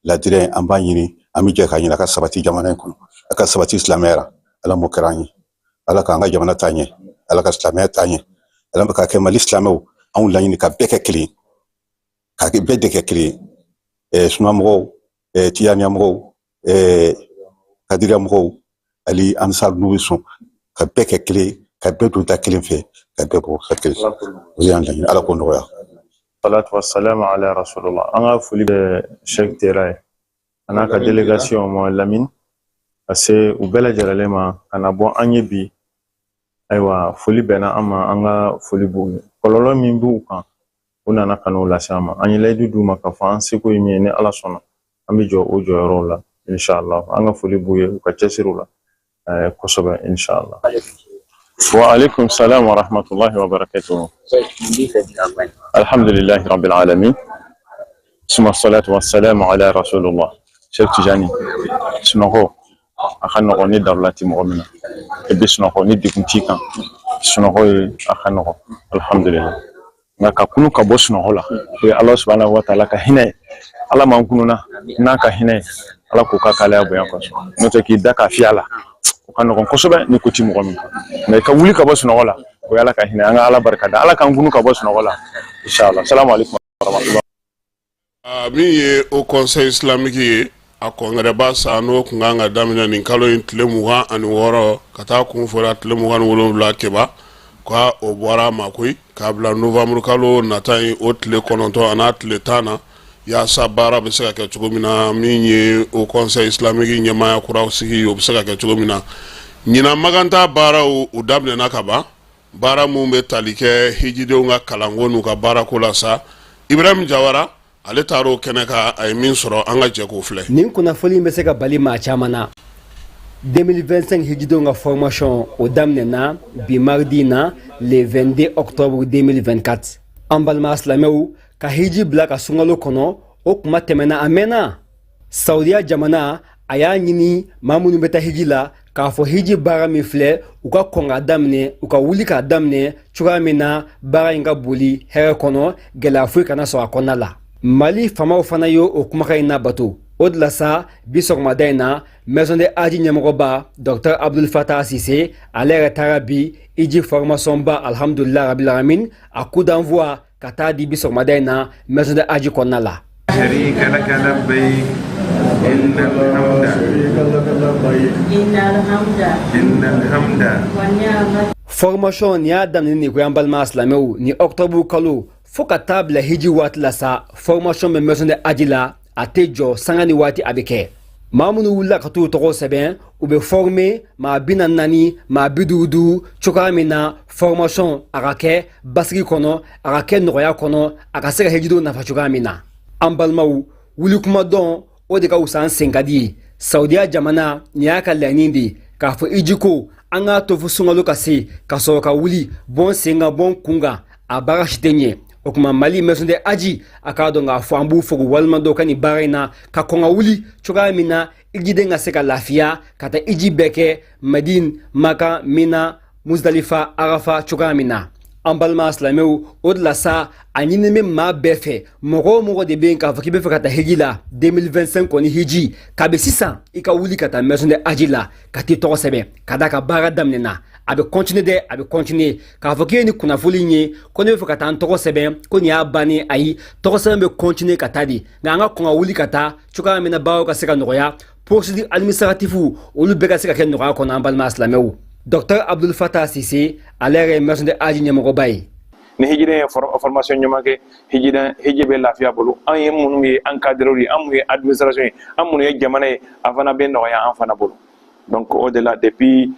ladiriya in an b'a ɲini, an bɛ jɛ k'a ɲini a ka sabati jamana in kɔnɔ, a ka sabati silamɛya la. Ala m'o kɛra an ye. Ala k'an ka jamana taa ɲɛ, Ala ka silamɛya taa ɲɛ, Ala k'a kɛ Mali silamɛw anw laɲini ka bɛɛ kɛ kelen, ka bɛɛ de kɛ kelen ye, sunamɔgɔw, tijaniya mɔgɔw, kadiriya mɔgɔw, ali ansar n'u bɛ sɔn ka bɛɛ kɛ kelen, ka bɛɛ don da kelen fɛ, ka bɛɛ bɔ ka kelen. O y'an laɲini, Ala k'o nɔgɔya. Salatu wassalamu ala rasulullah. An ka foli bɛ Sheikh Tera ye a n'a ka délégation ma Lamine ka se u bɛɛ lajɛlen ma ka na bɔ an ye bi. Ayiwa, foli bɛnna an ma, an ka foli b'u ye. Kɔlɔlɔ min b'u kan, u nana ka n'o lase an ma. An ye layidu d'u ma k'a fɔ an seko ye min ye, ni Ala sɔnna, an bɛ jɔ o jɔyɔrɔw la, inshallah. An ka foli b'u ye u ka cɛsiriw la kosɛbɛ, inshallah. Wa alaikum salam wa rahmatullahi wa barakatuh. Alhamdulillahi rabbil alamin. Suma salatu wa salamu ala rasulullah. Cheikh Tijani, sunɔgɔ a ka nɔgɔn ni darula ti mɔgɔ min na. I bɛ sunɔgɔ ni degun t'i kan. Sunɔgɔ ye a ka nɔgɔn, alhamdulillah. Nka ka kunu ka bɔ sunɔgɔ la, o ye Ala subhanahu wa ta'ala ka hinɛ ye. Ala m'an kununa n'a ka hinɛ ye. Ala k'o k'a k'ale bonya kosɔn. N'o tɛ, k'i da k'a fiyɛ la, o ka nɔgɔn kosɛbɛ ni ko ti mɔgɔ min kan. Nka i ka wuli ka bɔ sunɔgɔ la, o ye Ala ka hinɛ. An ka Ala barika da. Ala k'an kunu ka bɔ sunɔgɔ la. Inshallah. Salamu alaikum wa rahmatullah. Min ye Haut Conseil islamique ye, a congrès sa, n'o tun kan ka daminɛ nin kalo in tile 26 ka taa kun fɔra tile 27 keba, k' o bɔra a ma koyi k'a bila novembre kalo nata in o tile 9 an'a tile 10 na, yaasa baara bɛ se ka kɛ cogo min na. Min ye Haut Conseil islamique ɲɛmaaya kura sigi, o bɛ se ka kɛ cogo min na. Ɲinan Makan taa baaraw u daminɛna ka ban, baara minnu bɛ tali kɛ hijidenw ka kalanko n'u ka baarako la sa. Ibrahim Jawara, ale taara o kɛnɛ kan, a ye min sɔrɔ, an ka jɛ k'o filɛ. Nin kunnafoni bɛ se ka bali maa caman na. 2025 hijidenw ka formation, o daminɛna bi mardi na, le 22 octobre 2024. An balima silamɛw, ka hiji bila ka sunkalo kɔnɔ, o kuma tɛmɛna a mɛnna. Saudiya jamana a y'a ɲini maa minnu bɛ taa hiji la k'a fɔ hiji baara min filɛ, u ka kɔn k'a daminɛ, u ka wuli k'a daminɛ cogoya min na baara in ka boli hɛrɛ kɔnɔ, gɛlɛya foyi kana sɔrɔ a kɔnɔna la. Mali faamaw fana ye o kumakan in nabato. O de la sa, bi sɔgɔmada in na, Maison de Hadj ɲɛmɔgɔba Dr Abdul Fatah Sise, ale yɛrɛ taara bi hiji formation ba, alhamdulillah rabbil alamin, a coup d'envoi ka taa di bi sɔgɔmada in na Maison de Hadj kɔnɔna la. شريك لك لبيك إن الحمد إن الحمد Formation nin y'a daminɛ nin ko, an balima silamɛw, ni octobre kalo. Fo ka taa bila hiji waati la sa, formation bɛ maison de haji la, a tɛ jɔ, sanga ni waati a bɛ kɛ. Maa minnu wulila ka t'u tɔgɔ sɛbɛn, u bɛ former maa 44, maa 55, cogoya min na formation a ka kɛ basigi kɔnɔ, a ka kɛ nɔgɔya kɔnɔ, a ka se ka hijidenw nafa cogoya min na. An balimaw, wuli kuma dɔn, o de ka wusa an sen ka di ye. Saudiya jamana nin y'a ka laɲini de ye k'a fɔ hiji ko an k'a to fo sunkalo ka se ka sɔrɔ ka wuli bɔn sen kan bɔn kun kan, a baara si tɛ ɲɛ. O tuma Mali maison de haji, a k'a dɔn k'a fɔ an b'u fo k'u waleɲuman dɔn ka nin baara in na, ka kɔn ka wuli cogoya min na hijiden ka se ka lafiya ka taa hiji bɛɛ kɛ Madine, Maka, Mina, Muzdalifa, Arafa cogoya min na. An balima silamɛw, o de la sa a ɲini bɛ maa bɛɛ fɛ, mɔgɔ o mɔgɔ de bɛ yen k'a fɔ k'i bɛ fɛ ka taa hiji la 2025 kɔni hiji, kabi sisan i ka wuli ka taa maison de haji la ka t'i tɔgɔ sɛbɛn, ka d'a ka baara daminɛna, a bɛ continuer dɛ, a bɛ continuer. K'a fɔ k'i ye nin kunnafoni in ye ko ne bɛ fɛ ka taa n tɔgɔ sɛbɛn, ko nin y'a bannen, ayi, tɔgɔ sɛbɛn bɛ continuer ka taa de, nka an ka kɔn ka wuli ka taa cogoya min na baaraw ka se ka nɔgɔya, procédure administrative olu bɛɛ ka se ka kɛ nɔgɔya kɔnɔ. An balima silamɛw, docteur Abdul Fatah Sise, ale yɛrɛ ye maison de haji ɲɛmɔgɔba ye. Ni hijiden ye formation ɲuman kɛ, hijiden hiji bɛ lafiya bolo. An ye minnu ye encadreur ye, an minnu ye administration ye, an minnu ye jamana ye, a fana bɛ nɔgɔya an fana bolo. Donc o de la, depuis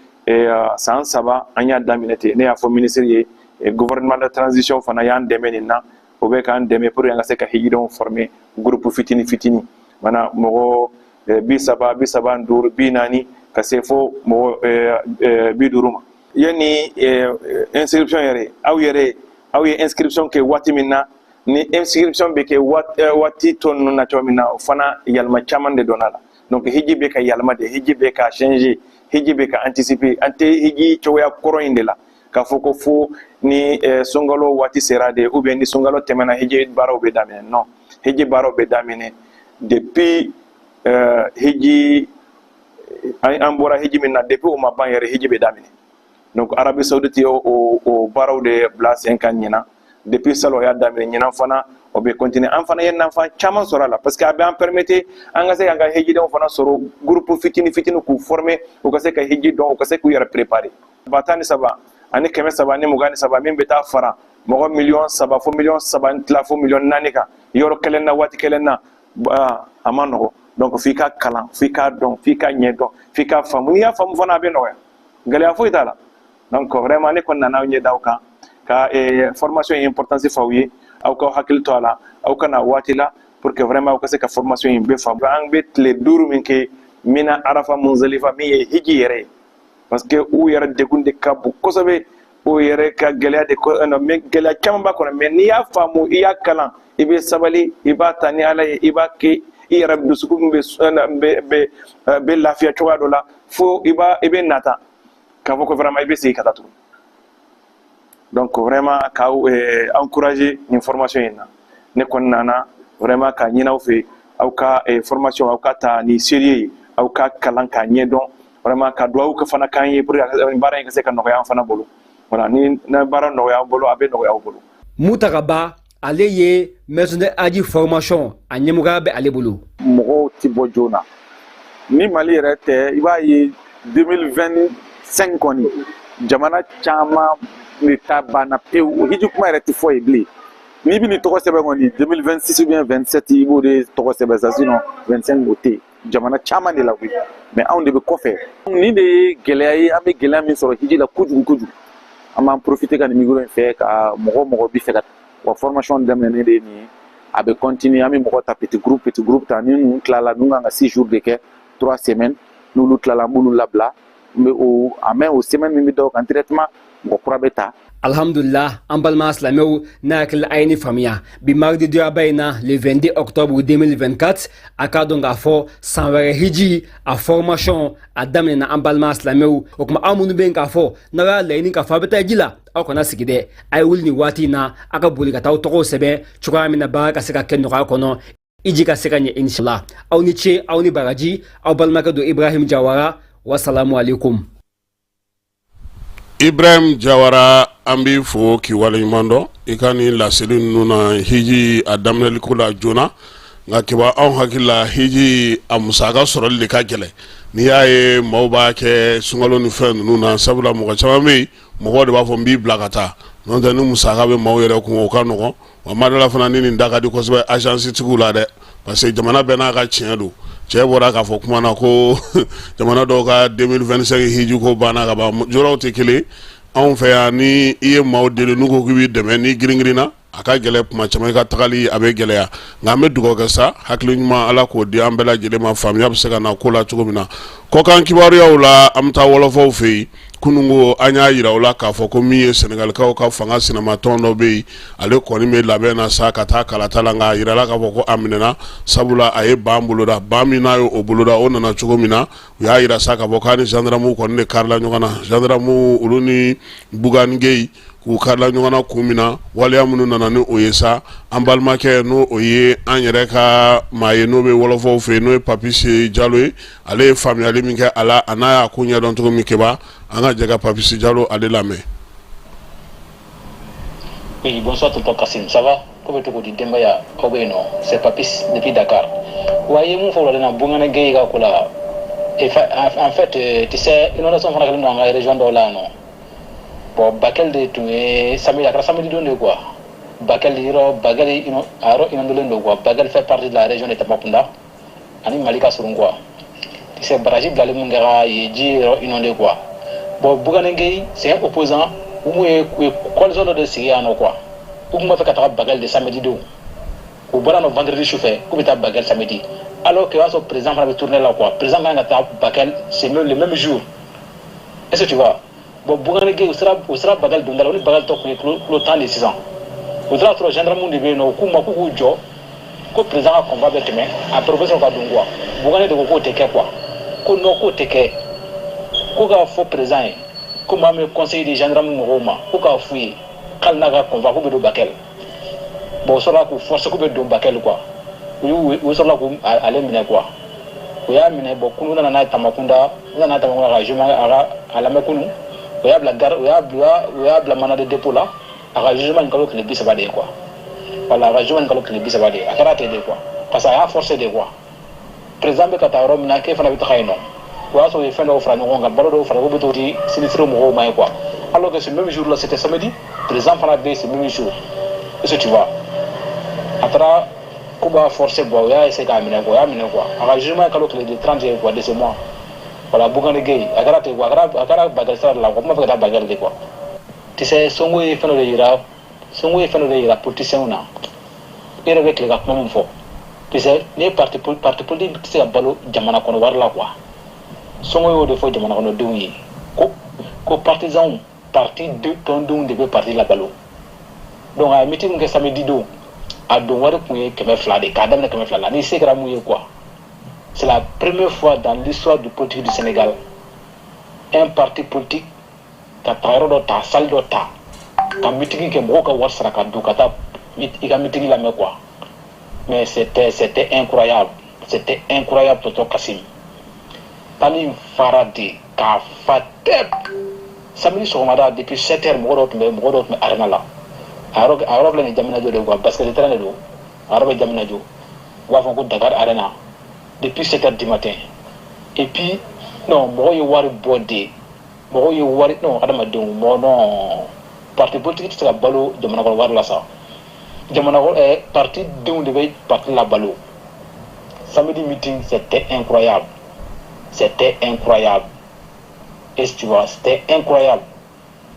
san 3 an y'a daminɛ ten. Ne y'a fɔ ministre ye, gouvernement de transition fana y'an dɛmɛ nin na, o bɛ k'an dɛmɛ pour an ka se ka hijidenw former groupe fitini fitini mana mɔgɔ 30, 35, 40, ka se fo mɔgɔ 50 ma. Yanni inscription yɛrɛ, aw yɛrɛ aw ye inscription kɛ waati min na, ni inscription bɛ kɛ waati tɔ ninnu na cogo min na, o fana yɛlɛma caman de donna la. Donc hiji bɛ ka yɛlɛma de, hiji bɛ ka changer, hiji bɛ ka anticiper. An tɛ hiji cogoya kɔrɔ in de la k'a fɔ ko fo ni sunkalo waati sera de, ou bien ni sunkalo tɛmɛna, hiji baaraw bɛ daminɛ. Non, hiji baaraw bɛ daminɛ depuis hiji an bɔra hiji min na, depuis o ma ban yɛrɛ, hiji bɛ daminɛ. Donc Arabie Saoudite ye o baaraw de bila sen kan ɲinan. Depuis salon o y'a daminɛ, ɲinan fana o bɛ continuer. An fana ye nafa caman sɔrɔ a la, parce que a bɛ an permettre an ka se k'an ka hijidenw fana sɔrɔ groupe fitini fitini, k'u former, u ka se ka hiji dɔn, u ka se k'u yɛrɛ préparer. 13 323 min bɛ taa fara mɔgɔ miliyɔn 3 fo miliyɔn 3 ni tila fo miliyɔn 4 kan yɔrɔ kelen na, waati kelen na, a ma nɔgɔ. Donc f'i ka kalan, f'i k'a dɔn, f'i ka ɲɛ dɔn, f'i k'a faamu. N'i y'a faamu fana, a bɛ nɔgɔya, gɛlɛya foyi t'a la. Donc vraiment ne kɔni nana aw ɲɛ d'aw kan ka formation in importance f'aw ye, aw k'aw hakili to a la, aw ka na waati la pour que vraiment aw ka se ka formation in bɛɛ faamu. An bɛ tile 5 min kɛ Mina, Arafa, Munzalifa, min ye hiji yɛrɛ ye, parce que u yɛrɛ degun de ka bon kosɛbɛ, o yɛrɛ ka gɛlɛya de, mais gɛlɛya caman b'a kɔnɔ. Mais n'i y'a faamu, i y'a kalan, i bɛ sabali, i b'a ta ni Ala ye, i b'a kɛ, i yɛrɛ dusukun bɛ lafiya cogoya dɔ la, fo i b'a i bɛ nata k'a fɔ ko vraiment i bɛ segin ka taa tuguni. Donc vraiment k'aw encourager nin formation in na. Ne kɔni nana vraiment k'a ɲini aw fɛ, aw ka formation, aw ka ta ni sérieux ye, aw ka kalan k'a ɲɛdɔn, vraiment ka dugawu kɛ fana k'an ye pour que baara in ka se ka nɔgɔya an fana bolo. Voilà, ni n'a baara nɔgɔya an bolo, a bɛ nɔgɔya aw bolo. Mutaka Ba, ale ye maison de haji formation a ɲɛmɔgɔya bɛ ale bolo. Mɔgɔw ti bɔ joona ni Mali yɛrɛ tɛ. I b'a ye, 2025 kɔni, jamana caman de ta banna pewu, o hiji kuma yɛrɛ tɛ fɔ yen bilen. N'i bɛ nin tɔgɔ sɛbɛn kɔni, 2026 ou bien 27, i b'o de tɔgɔ sɛbɛn sa, sinon 25 o tɛ yen jamana caman de la koyi. Mais anw de bɛ kɔfɛ. Nin de ye gɛlɛya ye, an bɛ gɛlɛya min sɔrɔ hiji la kojugu kojugu. An b'an profiter ka nin micro in fɛ ka mɔgɔ mɔgɔ bi fɛ ka wa formation daminɛnen de ye nin ye, a bɛ continuer. An bɛ mɔgɔ ta petit groupe, petit groupe ta. Ni ninnu tilala, ninnu kan ka 6 jours de kɛ, 3 semaines, n'olu tilala, an b'olu labila. N bɛ o a mɛn o semaine min bɛ da o kan, directement mɔgɔ kura bɛ ta. Alhamdulillah, an balima silamɛw, n'a hakili a ye ni faamuya bi mardi doyaba in na, le 22 octobre 2024, a k'a dɔn k'a fɔ san wɛrɛ hiji a formation a daminɛna. An balima silamɛw, o tuma aw minnu bɛ yen k'a fɔ n'aw y'a laɲini k'a fɔ a bɛ taa ji la, aw kana sigi dɛ, a ye wuli nin waati in na, a ka boli ka taa aw tɔgɔw sɛbɛn cogoya min na baara ka se ka kɛ nɔgɔya kɔnɔ, iji ka se ka ɲɛ, inshallah. Aw ni ce, aw ni baraji. Aw balimakɛ don, Ibrahim Jawara. Wasalamu alaikum. Ibrahim Jawara, an b'i fo k'i waleɲuman dɔn i ka nin laseli ninnu na hiji a daminɛliko la joona. Nka kiba, anw hakili la, hiji a musaka sɔrɔli de ka gɛlɛn. N'i y'a ye maaw b'a kɛ sunkalo ni fɛn ninnu na, sabula mɔgɔ caman bɛ yen, mɔgɔw de b'a fɔ n b'i bila ka taa. N'o tɛ ni musaka bɛ maaw yɛrɛ kun, o ka nɔgɔn. Wa ma dala fana ni nin da ka di kosɛbɛ agence tigiw la dɛ, parce que jamana bɛɛ n'a ka tiɲɛ don. Cɛ bɔra k'a fɔ kuma na ko jamana dɔw ka 2025 hiji ko banna ka ban. Yɔrɔw tɛ kelen. Anw fɛ yan, ni i ye maaw deli, n'u ko k'i b'i dɛmɛ, n'i giringirinna, a ka gɛlɛn kuma caman, i ka tagali a bɛ gɛlɛya. Nka an bɛ dugawu kɛ sa, hakili ɲuman, Ala k'o di an bɛɛ lajɛlen ma, faamuya bɛ se ka na ko la cogo min na. Kɔkan kibaruyaw la, an bɛ taa wɔlɔfɔw fɛ yen. Kununko an y'a jira u la k'a fɔ ko min ye Sɛnɛgalikaw ka fanga sinamatɔn dɔ bɛ yen, ale kɔni bɛ labɛn na sa ka taa kalata la, nka a jirala k'a fɔ ko a minɛna, sabula a ye ban boloda. Ban min n'a ye o boloda, o nana cogo min na, u y'a jira sa k'a fɔ k'a ni gendarmew kɔni de karila ɲɔgɔn na. Gendarmew olu ni Bougane Gueye k'u karila ɲɔgɔn na kun min na, waleya minnu nana ni o ye sa, an balimakɛ, n'o o ye an yɛrɛ ka maa ye, n'o bɛ wɔlɔfɔw fɛ yen, n'o ye Papis Jalo ye, ale ye faamuyali min kɛ a la, a n'a y'a ko ɲɛdɔn cogo min. Keba, an ka jɛ ka Papis Jalo ale lamɛn. Oui, bonsoir tonton Kassim, ça va? Ko bɛ cogo di, denbaya, aw bɛ yen nɔ? C'est Papis depuis Dakar. Wa i ye mun fɔ wulada in na Bougane Gueye ka ko la? En fait, tu sais, inondation fana kɛlen don an ka région dɔw la yan nɔ. Bon, Bakel de tun ye samedi, a kɛra samedi don de quoi. Bakel yɔrɔ, Bakel a yɔrɔ inondelen don quoi. Bakel fait partie de la région de Tambacounda. Ani Mali ka surun quoi. Tu sais, barrage bilali mun kɛra yen, ji yɔrɔ inondé quoi. Bon, Bougane Gueye, c'est un opposant. U mun ye, u ye coalition dɔ de sigi yan nɔ quoi. U tun b'a fɛ ka taga Bakel de samedi don. U bɔra nɔ vendredi sufɛ k'u bɛ taa Bakel samedi. Alors que o y'a sɔrɔ président fana bɛ tourner la quoi. Président kan ka taa Bakel, c'est même le même jour. Est-ce que tu vois? Bon, Bougane Gueye, u sera Bakel donda la, u ni Bakel tɔ tun ye kilo 10 de sisan. U taara sɔrɔ gendarme de bɛ yen nɔ, u k'u ma k'u k'u jɔ ko président ka convoi bɛ tɛmɛ, après u bɛ sɔrɔ ka don quoi. Bougane de ko k'o tɛ kɛ quoi. Ko non, k'o tɛ kɛ. Ko k'a fɔ président ye ko maa min ye conseil di gendarme mɔgɔw ma, ko k'a f'u ye k'ale n'a ka convoi k'u bɛ don Bakel. Bon, u sɔrɔla k'u forcer k'u bɛ don Bakel quoi. U sɔrɔla k'u ale minɛ quoi. U y'a minɛ. Bon, kunu nana n'a ye Tambacounda, u nana n'a ye Tambacounda ka jugement a ka a lamɛn kunu. U y'a bila garde, u y'a bila mandat de dépôt la. A ka jugement nin kalo tile 30 de ye quoi. Voilà, a ka jugement nin kalo tile 30 de ye. A kɛra ten de quoi. Parce que a y'a forcer de quoi. Président bɛ ka taa yɔrɔ min na, k'e fana bɛ taga yen nɔ. O y'a sɔrɔ u ye fɛn dɔw fara ɲɔgɔn kan, balo dɔw fara, k'u bɛ t'o di sinistrés mɔgɔw ma ye quoi. Alors que ce même jour là, c'était samedi, président fana bɛ yen ce même jour. Est-ce que tu vois? A taara k'u b'a forcer, bon, u y'a essayer k'a minɛ quoi, u y'a minɛ quoi. A ka jugement ye kalo tile de 30 ye quoi, de ce mois. Voilà, Bougane Gueye, a kɛra ten quoi, a kɛra Bakel sira de la quoi, kuma fɛ ka taa Bakel de quoi. Tu sais, Sonko ye fɛn dɔ de yira, Sonko ye fɛn dɔ de yira politiciens na. E yɛrɛ bɛ tile ka kuma min fɔ. Tu sais, ni ye parti politique tɛ se ka balo jamana kɔnɔ wari la quoi. Sonko y'o de fɔ jamana kɔnɔdenw ye ko partisans, parti de tɔndenw de bɛ parti labalo. Donc a ye meeting min kɛ samedi don, a don wari tun ye 200 de, k'a daminɛ 200 la. Ni se kɛra mun ye quoi. C'est la première fois dans l'histoire du politique du Sénégal, un parti politique ka taga yɔrɔ dɔ ta, salle dɔ ta, ka meeting kɛ, mɔgɔw ka wari sara ka don ka taa i ka meeting lamɛn quoi. Mais c'était incroyable, c'était incroyable, tonton Kassim. Tali in fara de k'a fa tɛp. Samedi sɔgɔmada, depuis 7 heures, mɔgɔ dɔw tun bɛ arena la. A yɔrɔ filɛ nin, Diamniadio de quoi, basket terrain de don. A yɔrɔ bɛ Diamniadio, u b'a fɔ ko Dakar Arena. Depuis 7 heures du matin, et puis non, mɔgɔw ye wari bɔ de, mɔgɔw ye wari, non, adamadenw, mɔgɔ, non, parti politique tɛ se ka balo jamana kɔnɔ wari la sa. Jamana kɔnɔ parti denw de bɛ parti la balo. Samedi meeting, c'était incroyable, c'était incroyable. Est-ce que tu vois? C'était incroyable.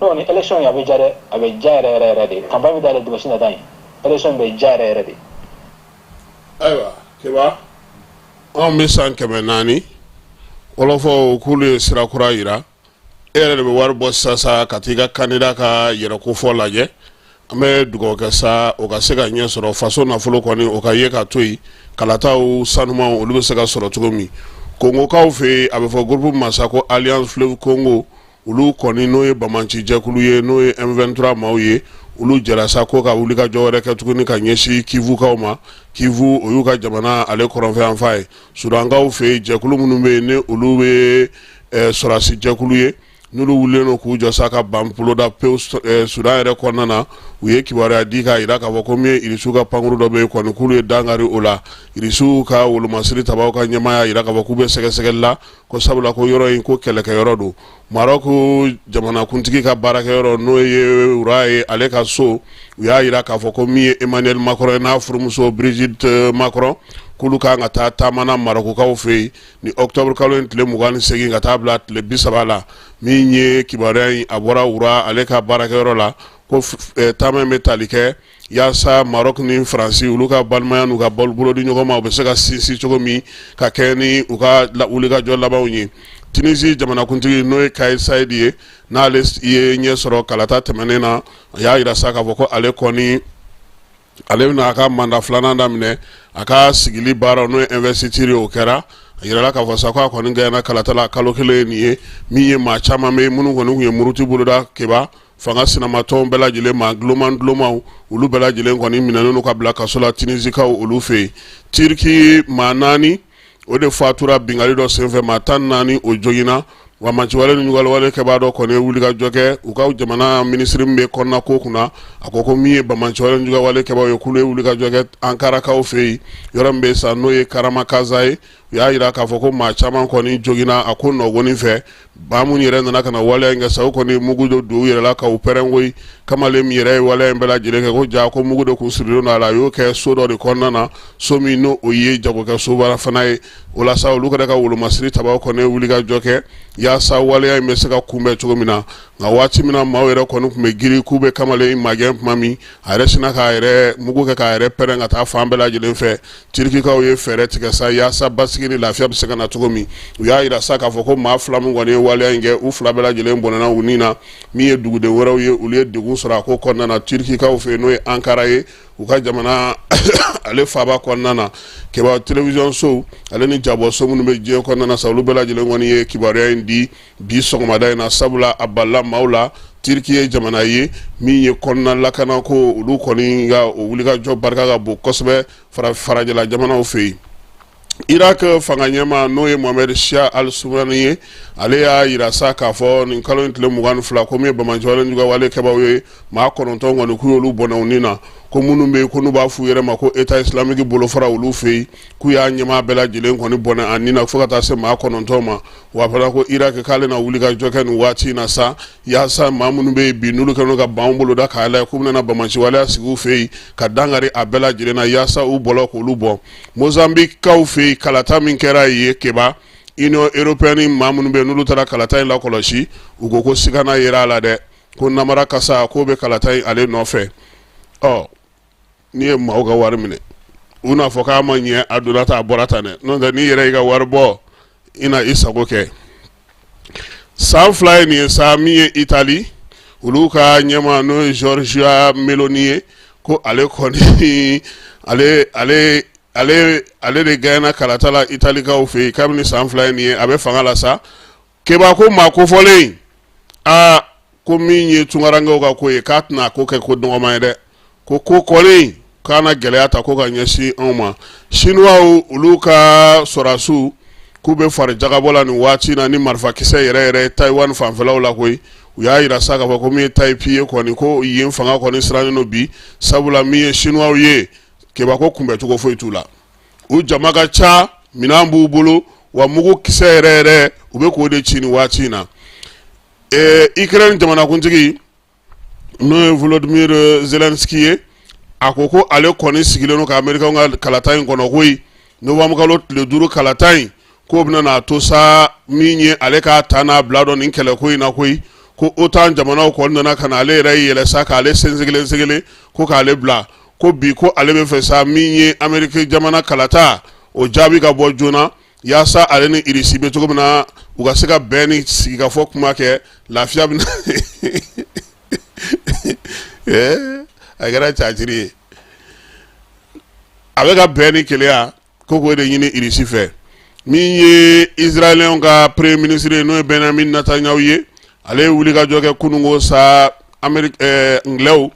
Non, ni élection ye, a bɛ ja dɛ, a bɛ ja yɛrɛ yɛrɛ yɛrɛ de. Campagne bɛ dayɛlɛ dimanche nata in, élection bɛ ja yɛrɛ yɛrɛ de. Ayiwa Keba, anw bɛ san 400 wɔlɔfɔw k'olu ye sira kura yira. E yɛrɛ de bɛ wari bɔ sisan sa ka t'i ka candidat ka yɛrɛkofɔ lajɛ. An bɛ dugawu kɛ sa, o ka se ka ɲɛ sɔrɔ, faso nafolo kɔni o ka ye ka to yen, kalataw sanumanw olu bɛ se ka sɔrɔ cogo min. Kongokaw fɛ yen, a bɛ fɔ groupe ma sa ko Alliance Fleuve Congo, olu kɔni n'o ye bamanci jɛkulu ye, n'o ye M23 maaw ye, olu jɛra sa ko ka wulikajɔ wɛrɛ kɛ tuguni ka ɲɛsin Kivukaw ma. Kivu, o y'u ka jamana ale kɔrɔnfɛ ye. Sudankaw fɛ yen, jɛkulu minnu bɛ yen, ni olu bɛ sɔrɔdasi jɛkulu ye, n'olu wulilen don k'u jɔ sa ka ban boloda pewu Sudan yɛrɛ kɔnɔna na. U ye kibaruya di k'a jira k'a fɔ ko min ye Irisiw ka pankuru dɔ bɛ yen kɔni, k'olu ye dankari o la. Irisiw ka wolomasiri tabaw ka ɲɛmaa y'a jira k'a fɔ k'u bɛ sɛgɛsɛgɛli la, ko sabula ko yɔrɔ in ko kɛlɛkɛyɔrɔ don. Maroc jamanakuntigi ka baarakɛyɔrɔ, n'o ye roi ye, ale ka so, u y'a jira k'a fɔ ko min ye Emmanuel Macron ye n'a furumuso Brigitte Macron, k'olu kan ka taa taama na Marokukaw fɛ yen ni octobre kalo in tile 28 ka taa bila tile 30 la. Min ye kibaruya in, a bɔra roi ale ka baarakɛyɔrɔ la, ko taama in bɛ tali kɛ yaasa Maroc ni Faransi, olu ka balimaya n'u ka bolodi ɲɔgɔn ma, u bɛ se ka sinsin cogo min ka kɛ ni u ka wulikajɔ labanw ye. Tunisie jamanakuntigi, n'o ye Kais Saied ye, n'ale ye ɲɛ sɔrɔ kalata tɛmɛnen na, a y'a jira sa k'a fɔ ko ale kɔni, ale bɛna a ka mandat filanan daminɛ. A ka sigili baara, n'o ye investiture ye, o kɛra. A yirala k'a fɔ sa ko a kɔni gagné kalata la kalo kelen ye nin ye. Min ye maa caman bɛ minnu kɔni tun ye muruti boloda keba, fanga sinamatɔnw bɛɛ lajɛlen, maa duloman dulomaw, olu bɛɛ lajɛlen kɔni minɛnen don ka bila kaso la Tunisikaw olu fɛ yen. Turki, maa 4 o de fatura binkanni dɔ senfɛ, maa 14 o joginna. Wa banbaanciwale ni juguyawale kɛbaa dɔ kɔni ye wulikajɔ kɛ. U ka jamana minisiri min bɛ kɔnɔna ko kunna, a ko ko min ye banbaanciwale ni juguyawale kɛbaaw ye, k'olu ye wulikajɔ kɛ Ankarakaw fɛ yen, yɔrɔ min bɛ sa n'o ye Karamakaza ye. U y'a jira k'a fɔ ko maa caman kɔni joginna a ko nɔgɔnin fɛ. Maa minnu yɛrɛ nana ka na waleya in kɛ sa, u kɔni mugu dɔ don u yɛrɛ la ka u pɛrɛn koyi. Kamalen min yɛrɛ ye waleya in bɛɛ lajɛlen kɛ, ko ja ko mugu de kun sirilen don a la, a y'o kɛ so dɔ de kɔnɔna na, so min n'o o ye jagokɛ soba fana ye. O la sa, olu kɛra ka wolomasiri tabaw kɔni wulikajɔ kɛ yaasa waleya in bɛ se ka kunbɛn cogo min na. Nka waati min na maaw yɛrɛ kɔni tun bɛ girin k'u bɛ kamalen in magɛn tuma min, a yɛrɛ sinna k'a yɛrɛ mugu kɛ k'a yɛrɛ pɛrɛn ka taa fan bɛɛ lajɛlen fɛ. Tirikikaw ye fɛɛrɛ tigɛ sa yaasa basigi ni lafiya bɛ se ka na cogo min. U y'a jira sa k'a fɔ ko maa fila min kɔni ye waleya in kɛ, u fila bɛɛ lajɛlen bɔnɛna u ni na. Min ye duguden wɛrɛw ye, olu ye degun sɔrɔ a ko kɔnɔna na Tirikikaw fɛ yen, n'o ye Ankara ye, u ka jamana ale faaba kɔnɔna na. Keba, télévision sow ale ni jabɔso minnu bɛ diɲɛ kɔnɔna na sa, olu bɛɛ lajɛlen kɔni ye kibaruya in di bi sɔgɔmada in na, sabula a balila maaw la. Tiriki ye jamana ye min ye kɔnɔna lakanako, olu kɔni ka o wulikajɔ barika ka bon kosɛbɛ farajɛla jamanaw fɛ yen. Irak fanga ɲɛmaa, n'o ye Mohamed Shia al-Sudani ye, ale y'a jira sa k'a fɔ nin kalo in tile 22, ko min ye banbaanciwale juguyawale kɛbaaw ye, maa 9 kɔni k'u y'olu bɔnɛ u ni na, ko minnu bɛ yen ko n'u b'a f'u yɛrɛ ma ko État islamique bolofara olu fɛ yen, k'u y'a ɲɛmaa bɛɛ lajɛlen kɔni bɔnɛ a ni na fo ka taa se maa 9 ma. Wa fana ko Irak k'ale na wuli ka jɔ kɛ nin waati in na sa, yaasa maa minnu bɛ yen bi n'olu kɛlen ka ban boloda k'a lajɛ k'u bɛna banbaanciwaleya sigi u fɛ yen, ka dankari a bɛɛ lajɛlen na yaasa u bɔlɔ k'olu bɔ. Mozambique-kaw fɛ yen, kalata min kɛra yen keba, Union européenne maa minnu bɛ yen n'olu taara kalata in lakɔlɔsi, u ko ko sigana yera a la dɛ, ko namara kasa k'o bɛ kalata in ale nɔfɛ. Ɔ n'i ye maaw ka wari minɛ, u n'a fɔ k'a ma ɲɛ, a donna tan, a bɔra tan dɛ. N'o tɛ, n'i yɛrɛ y'i ka wari bɔ, i na i sago kɛ. San 2 ye nin ye sa, min ye Itali olu ka ɲɛmaa, n'o ye Giorgia Meloni ye, ko ale kɔni ale ale ale ale de gagné kalata la Italikaw fɛ yen. Kabini san 2 ye nin ye, a bɛ fanga la sa. Keba, ko maa kofɔlen aa, ko min ye tunkarankew ka ko ye, k'a tɛna ko kɛ ko dɔgɔman ye dɛ, ko ko kɔni k'a na gɛlɛya ta ko ka ɲɛsin anw ma. Sinuwaw olu ka sɔrɔdasiw k'u bɛ fari jagabɔ la nin waati na ni marifakisɛ yɛrɛ yɛrɛ Taïwan fanfɛlaw la koyi. U y'a jira sa k'a fɔ ko min ye Taipei ye kɔni, ko yen fanga kɔni sirannen don bi, sabula min ye sinuwaw ye keba, ko kunbɛncogo foyi t'u la. U jama ka ca, minɛn b'u bolo, wa mugu kisɛ yɛrɛ yɛrɛ u bɛ k'o de ci nin waati in na. Ukraine jamanakuntigi, n'o ye Volodymyr Zelensky ye, a ko ko ale kɔni sigilen don ka Amerikaw ka kalata in kɔnɔ koyi. Novembre kalo tile 5 kalata in, k'o bɛna n'a to sa min ye ale k'a ta n'a bila dɔn nin kɛlɛko in na koyi. Ko OTAN jamanaw kɔni nana ka na ale yɛrɛ yɛlɛ sa k'ale sensegelen segelen ko k'ale bila, ko bi ko ale bɛ fɛ sa min ye Ameriki jamana kalata o jaabi ka bɔ joona, yaasa ale ni Irisi bɛ cogo min na, u ka se ka bɛn ni sigikafɔ kuma kɛ, lafiya bɛ a kɛra caciri ye. A bɛ ka bɛn ni kelenya ko k'o de ɲini Irisi fɛ. Min ye Israɛliyɛnw ka premier ministre ye, n'o ye Benjamin Netanyahu ye, ale ye wulikajɔ kɛ kununko sa Ameriki Anglɛw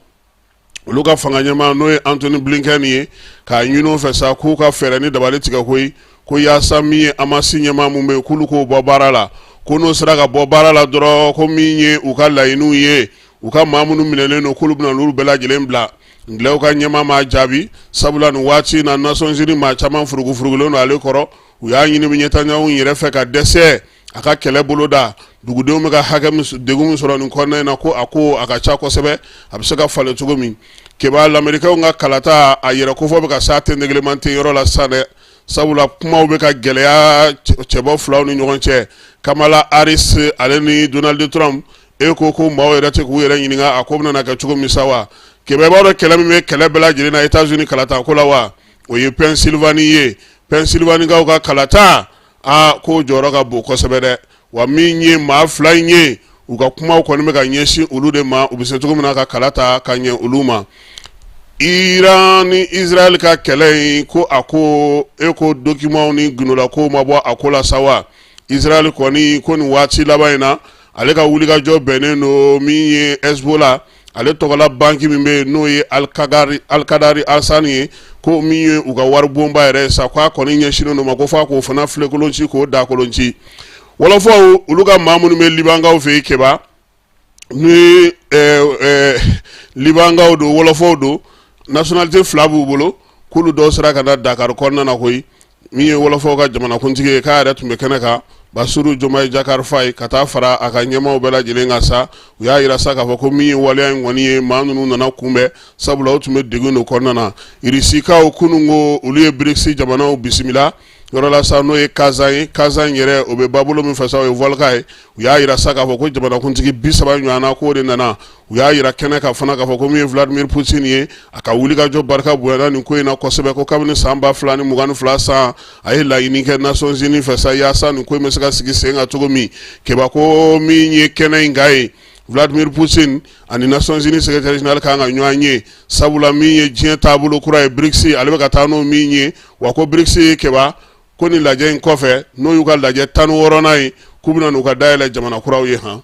olu ka fanga ɲɛmaa, n'o ye Antony Blinken ye, k'a ɲini o fɛ sa k'u ka fɛɛrɛ ni dabali tigɛ koyi, ko yaasa min ye Hamas ɲɛmaa min bɛ yen, k'olu k'o bɔ baara la. Ko n'o sera ka bɔ baara la dɔrɔn, ko min ye u ka laɲiniw ye, u ka maa minnu minɛlen don, k'olu bɛna n'olu bɛɛ lajɛlen bila. Angilɛw ka ɲɛmaa m'a jaabi, sabula nin waati in na Nations Unies maa caman furugufurugulen don ale kɔrɔ. U y'a ɲini Netanyahu yɛrɛ fɛ ka dɛsɛ a ka kɛlɛ boloda. Dugudenw bɛ ka hakɛ degun min sɔrɔ nin kɔnɔna in na, ko a ko a ka ca kosɛbɛ, a bɛ se ka falen cogo min. Keba, lamerikɛnw ka kalata a yɛrɛ kofɔ bɛ ka s'a tɛntɛgɛlɛman tɛ yɔrɔ la sisan dɛ, sabula kumaw bɛ ka gɛlɛya cɛbɔ filaw ni ɲɔgɔn cɛ, Kamala Harris ale ni Donald Trump. E ko ko maaw yɛrɛ tɛ k'u yɛrɛ ɲininka a ko bɛna kɛ cogo min sa wa. Keba, i b'a dɔn kɛlɛ min bɛ kɛlɛ bɛɛ lajɛlen na États-Unis kalata ko la wa, o ye Pennsylvanie ye. Pennsylvanikaw ka kalata, aa, k'o jɔyɔrɔ ka bon kosɛbɛ dɛ. Wa min ye maa fila in ye, u ka kumaw kɔni bɛ ka ɲɛsin olu de ma, u bɛ se cogo min na ka kala ta ka ɲɛ olu ma. Iran ni Israël ka kɛlɛ in, ko a ko e ko documentw ni gundola kow ma bɔ a ko la sa wa. Israël kɔni ko nin waati laban in na, ale ka wulikajɔ bɛnnen don min ye Hezbollah, ale tɔgɔla banki min bɛ yen, n'o ye Alikadari Asani ye, ko min ye u ka waribonba yɛrɛ ye sa, k'a kɔni ɲɛsinnen don ma, ko f'a k'o fana filekolon ci, k'o dakolon ci. Wɔlɔfɔw, olu ka maa minnu bɛ Libankaw fɛ yen, Keba, ni Libankaw don, wɔlɔfɔw don, nationalité fila b'u bolo, k'olu dɔw sera ka na Dakar kɔnɔna na koyi. Min ye wɔlɔfɔw ka jamanakuntigi ye, k'a yɛrɛ tun bɛ kɛnɛ kan, Basiru Jomayi Jakari Fayi, ka taa fara a ka ɲɛmaaw bɛɛ lajɛlen kan sa. U y'a jira sa k'a fɔ ko min ye waleya in kɔni ye, maa ninnu nana kunbɛn, sabula u tun bɛ degun de kɔnɔna na. Irisikaw kunun ko olu ye BRICS jamanaw bisimila yɔrɔ la sa, n'o ye Kazan ye. Kazan yɛrɛ, o bɛ babolo min fɛ sa, o ye Volga ye. U y'a jira sa k'a fɔ ko jamanakuntigi 30 ɲɔgɔnna k'o de nana. U y'a jira kɛnɛ kan fana k'a fɔ ko min ye Vladimir Poutine ye, a ka wulikajɔ barika bonyana nin ko in na kosɛbɛ, ko kabini san 2022 san, a ye laɲini kɛ Nations Unies fɛ sa, yaasa nin ko in bɛ se ka sigi sen kan cogo min. Keba, ko min ye kɛnɛ in kan ye, Vladimir Poutine ani Nations Unies secrétaire général kan ka ɲɔgɔn ye, sabula min ye diɲɛ taabolo kura ye, BRICS, ale bɛ ka taa n'o min ye. Wa ko BRICS ye, Keba, ko nin lajɛ in kɔfɛ, n'o y'u ka lajɛ 16nan ye, k'u bɛna n'u ka dayɛlɛ jamana kuraw ye han,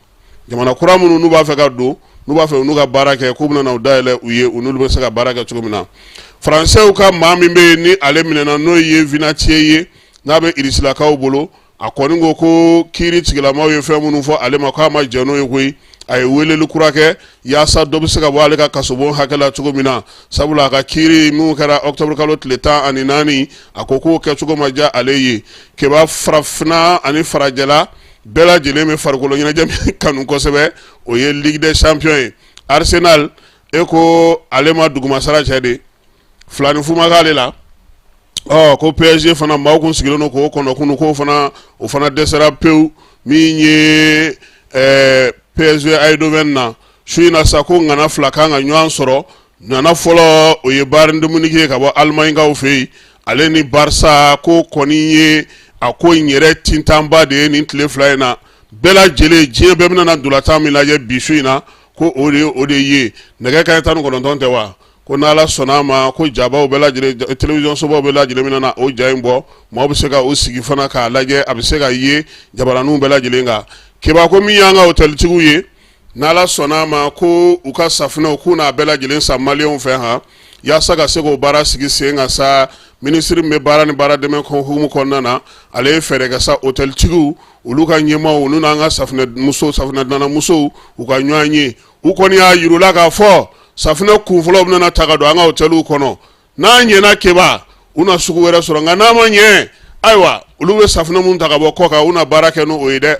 jamana kura minnu n'u b'a fɛ ka don, n'u b'a fɛ u n'u ka baara kɛ, k'u bɛna n'u dayɛlɛ u ye, u n'olu bɛ se ka baara kɛ cogo min na. Faransɛw ka maa min bɛ yen ni ale minɛna, n'o ye Vinatier ye, n'a bɛ irisilakaw bolo, a kɔni ko ko kiiri tigilamaw ye fɛn minnu fɔ ale ma, k'a ma jɛn n'o ye koyi. A ye weleli kura kɛ yaasa dɔ bɛ se ka bɔ ale ka kasobon hakɛ la cogo min na, sabula a ka kiiri minnu kɛra octobre kalo tile 14, a ko k'o kɛcogo ma diya ale ye. Keba, farafinna ani farajɛla bɛɛ lajɛlen bɛ farikolo ɲɛnajɛ min kanu kosɛbɛ, o ye Ligue des champions ye. Arsenal, e ko ale ma dugumasara cɛ de, 2-0 ma k'ale la. Ɔ ko PSG fana, maaw kun sigilen don k'o kɔnɔ kunu, k'o fana, o fana dɛsɛra pewu. Min ye PSV Eindhoven na su in na sa, ko ŋana fila kan ka ɲɔgɔn sɔrɔ. Ŋana fɔlɔ, o ye Bayern de Munich ye ka bɔ Allemagne fɛ yen, ale ni Barça. Ko kɔni ye a ko in yɛrɛ tintanba de ye nin tile fila in na. Bɛɛ lajɛlen, diɲɛ bɛɛ bɛna na ntolatan min lajɛ bi su in na, ko o de o de ye nɛgɛ kanɲɛ 19 tɛ wa. Ko n'Ala sɔnna a ma, ko jabaw bɛɛ lajɛlen, télévision sobaw bɛɛ lajɛlen bɛna na o ja in bɔ. Maaw bɛ se ka o sigi fana k'a lajɛ, a bɛ se ka ye jabaraninw bɛɛ lajɛlen kan. Keba, ko min y'an ka hôteltigiw ye, n'Ala sɔnna a ma, ko u ka safunɛw, k'u n'a bɛɛ lajɛlen san maliyɛnw fɛ han, yaasa ka se k'o baara sigi sen kan sa. Minisiri min bɛ baara ni baara dɛmɛ hukumu kɔnɔna na, ale ye fɛɛrɛ kɛ sa, hôteltigiw olu ka ɲɛmaaw, olu n'an ka safunɛ muso, safunɛ dilanna musow, u ka ɲɔgɔn ye. U kɔni y'a yir'u la k'a fɔ safunɛ kunfɔlɔ bɛna ta ka don an ka hôteliw kɔnɔ. N'a ɲɛna, Keba, u na sugu wɛrɛ sɔrɔ, nka n'a ma ɲɛ, ayiwa, olu bɛ safunɛ mun ta ka bɔ kɔ kan, u na baara kɛ n'o ye dɛ.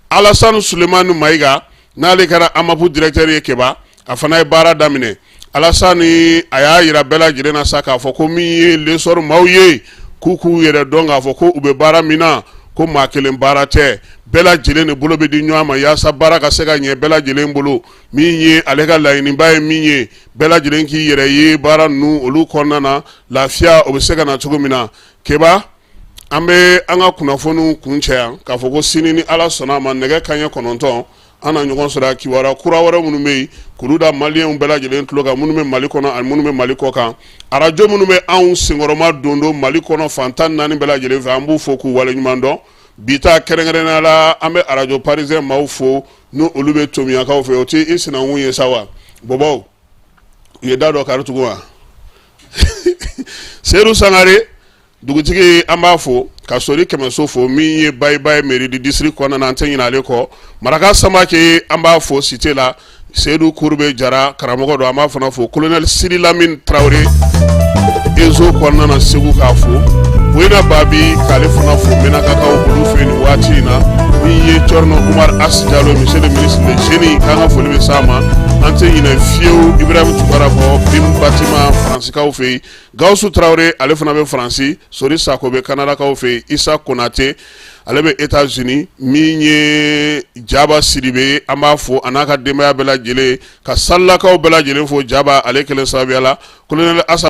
Alasani Sulemani Mayiga, n'ale kɛra AMAP directeur ye, Keba, a fana ye baara daminɛ. Alasani, a y'a yira bɛɛ lajɛlen na sa k'a fɔ ko min ye L'Essor maaw ye, k'u k'u yɛrɛ dɔn k'a fɔ ko u bɛ baara min na, ko maa kelen baara tɛ, bɛɛ lajɛlen de bolo bɛ di ɲɔgɔn ma yaasa baara ka se ka ɲɛ bɛɛ lajɛlen bolo. Min ye ale ka laɲiniba ye, min ye bɛɛ lajɛlen k'i yɛrɛ ye baara ninnu olu kɔnɔna na, lafiya o bɛ se ka na cogo min na. Keba, an bɛ an ka kunnafoniw kuncɛ yan k'a fɔ ko sini, ni Ala sɔnna a ma, nɛgɛ kanɲɛ 9, an na ɲɔgɔn sɔrɔ kibaruya kura wɛrɛ minnu bɛ yen, k'olu da maliyɛnw bɛɛ lajɛlen tulo kan, minnu bɛ Mali kɔnɔ ani minnu bɛ Mali kɔ kan. Arajo minnu bɛ anw senkɔrɔma don don Mali kɔnɔ fan 14 bɛɛ lajɛlen fɛ, an b'u fo k'u waleɲuman dɔn. Bi ta kɛrɛnkɛrɛnnenya la, an bɛ arajo parisien maaw fo, n'o olu bɛ tomiyakaw fɛ. O tɛ i sinankun ye sa wa? Bɔbɔw, u ye da dɔ kari tugun wa? Seyidu Sangare, dugutigi, an b'a fo Ka Sori Kɛmɛso fo min ye Bayibayi mairie du district kɔnɔna na, an tɛ ɲinɛ ale kɔ. Maraka Samake, an b'a fo cité la. Seyidu Kurube Jara, karamɔgɔ don, an b'a fana fo. Colonel Sidi Lamine Tarawele, Ezo kɔnɔna na Segu, k'a fo. Boyina Babi, k'ale fana fo Menakakaw olu fɛ nin waati in na. Min ye Cɔrɔnɔ Umar As Jalo, monsieur le ministre de génie, k'an ka foli bɛ s'a ma. An tɛ ɲinɛ fiyewu Ibrahim Tunkara kɔ, Bim Batima, Faransikaw fɛ yen. Gawusu Tarawele, ale fana bɛ Faransi. Sori Sako bɛ Kanadakaw fɛ yen. Isa Konate, ale bɛ États-Unis. Min ye Jaba Sidibe, an b'a fo a n'a ka denbaya bɛɛ lajɛlen, ka Salilakaw bɛɛ lajɛlen fo Jaba ale kelen sababuya la. Colonel Asa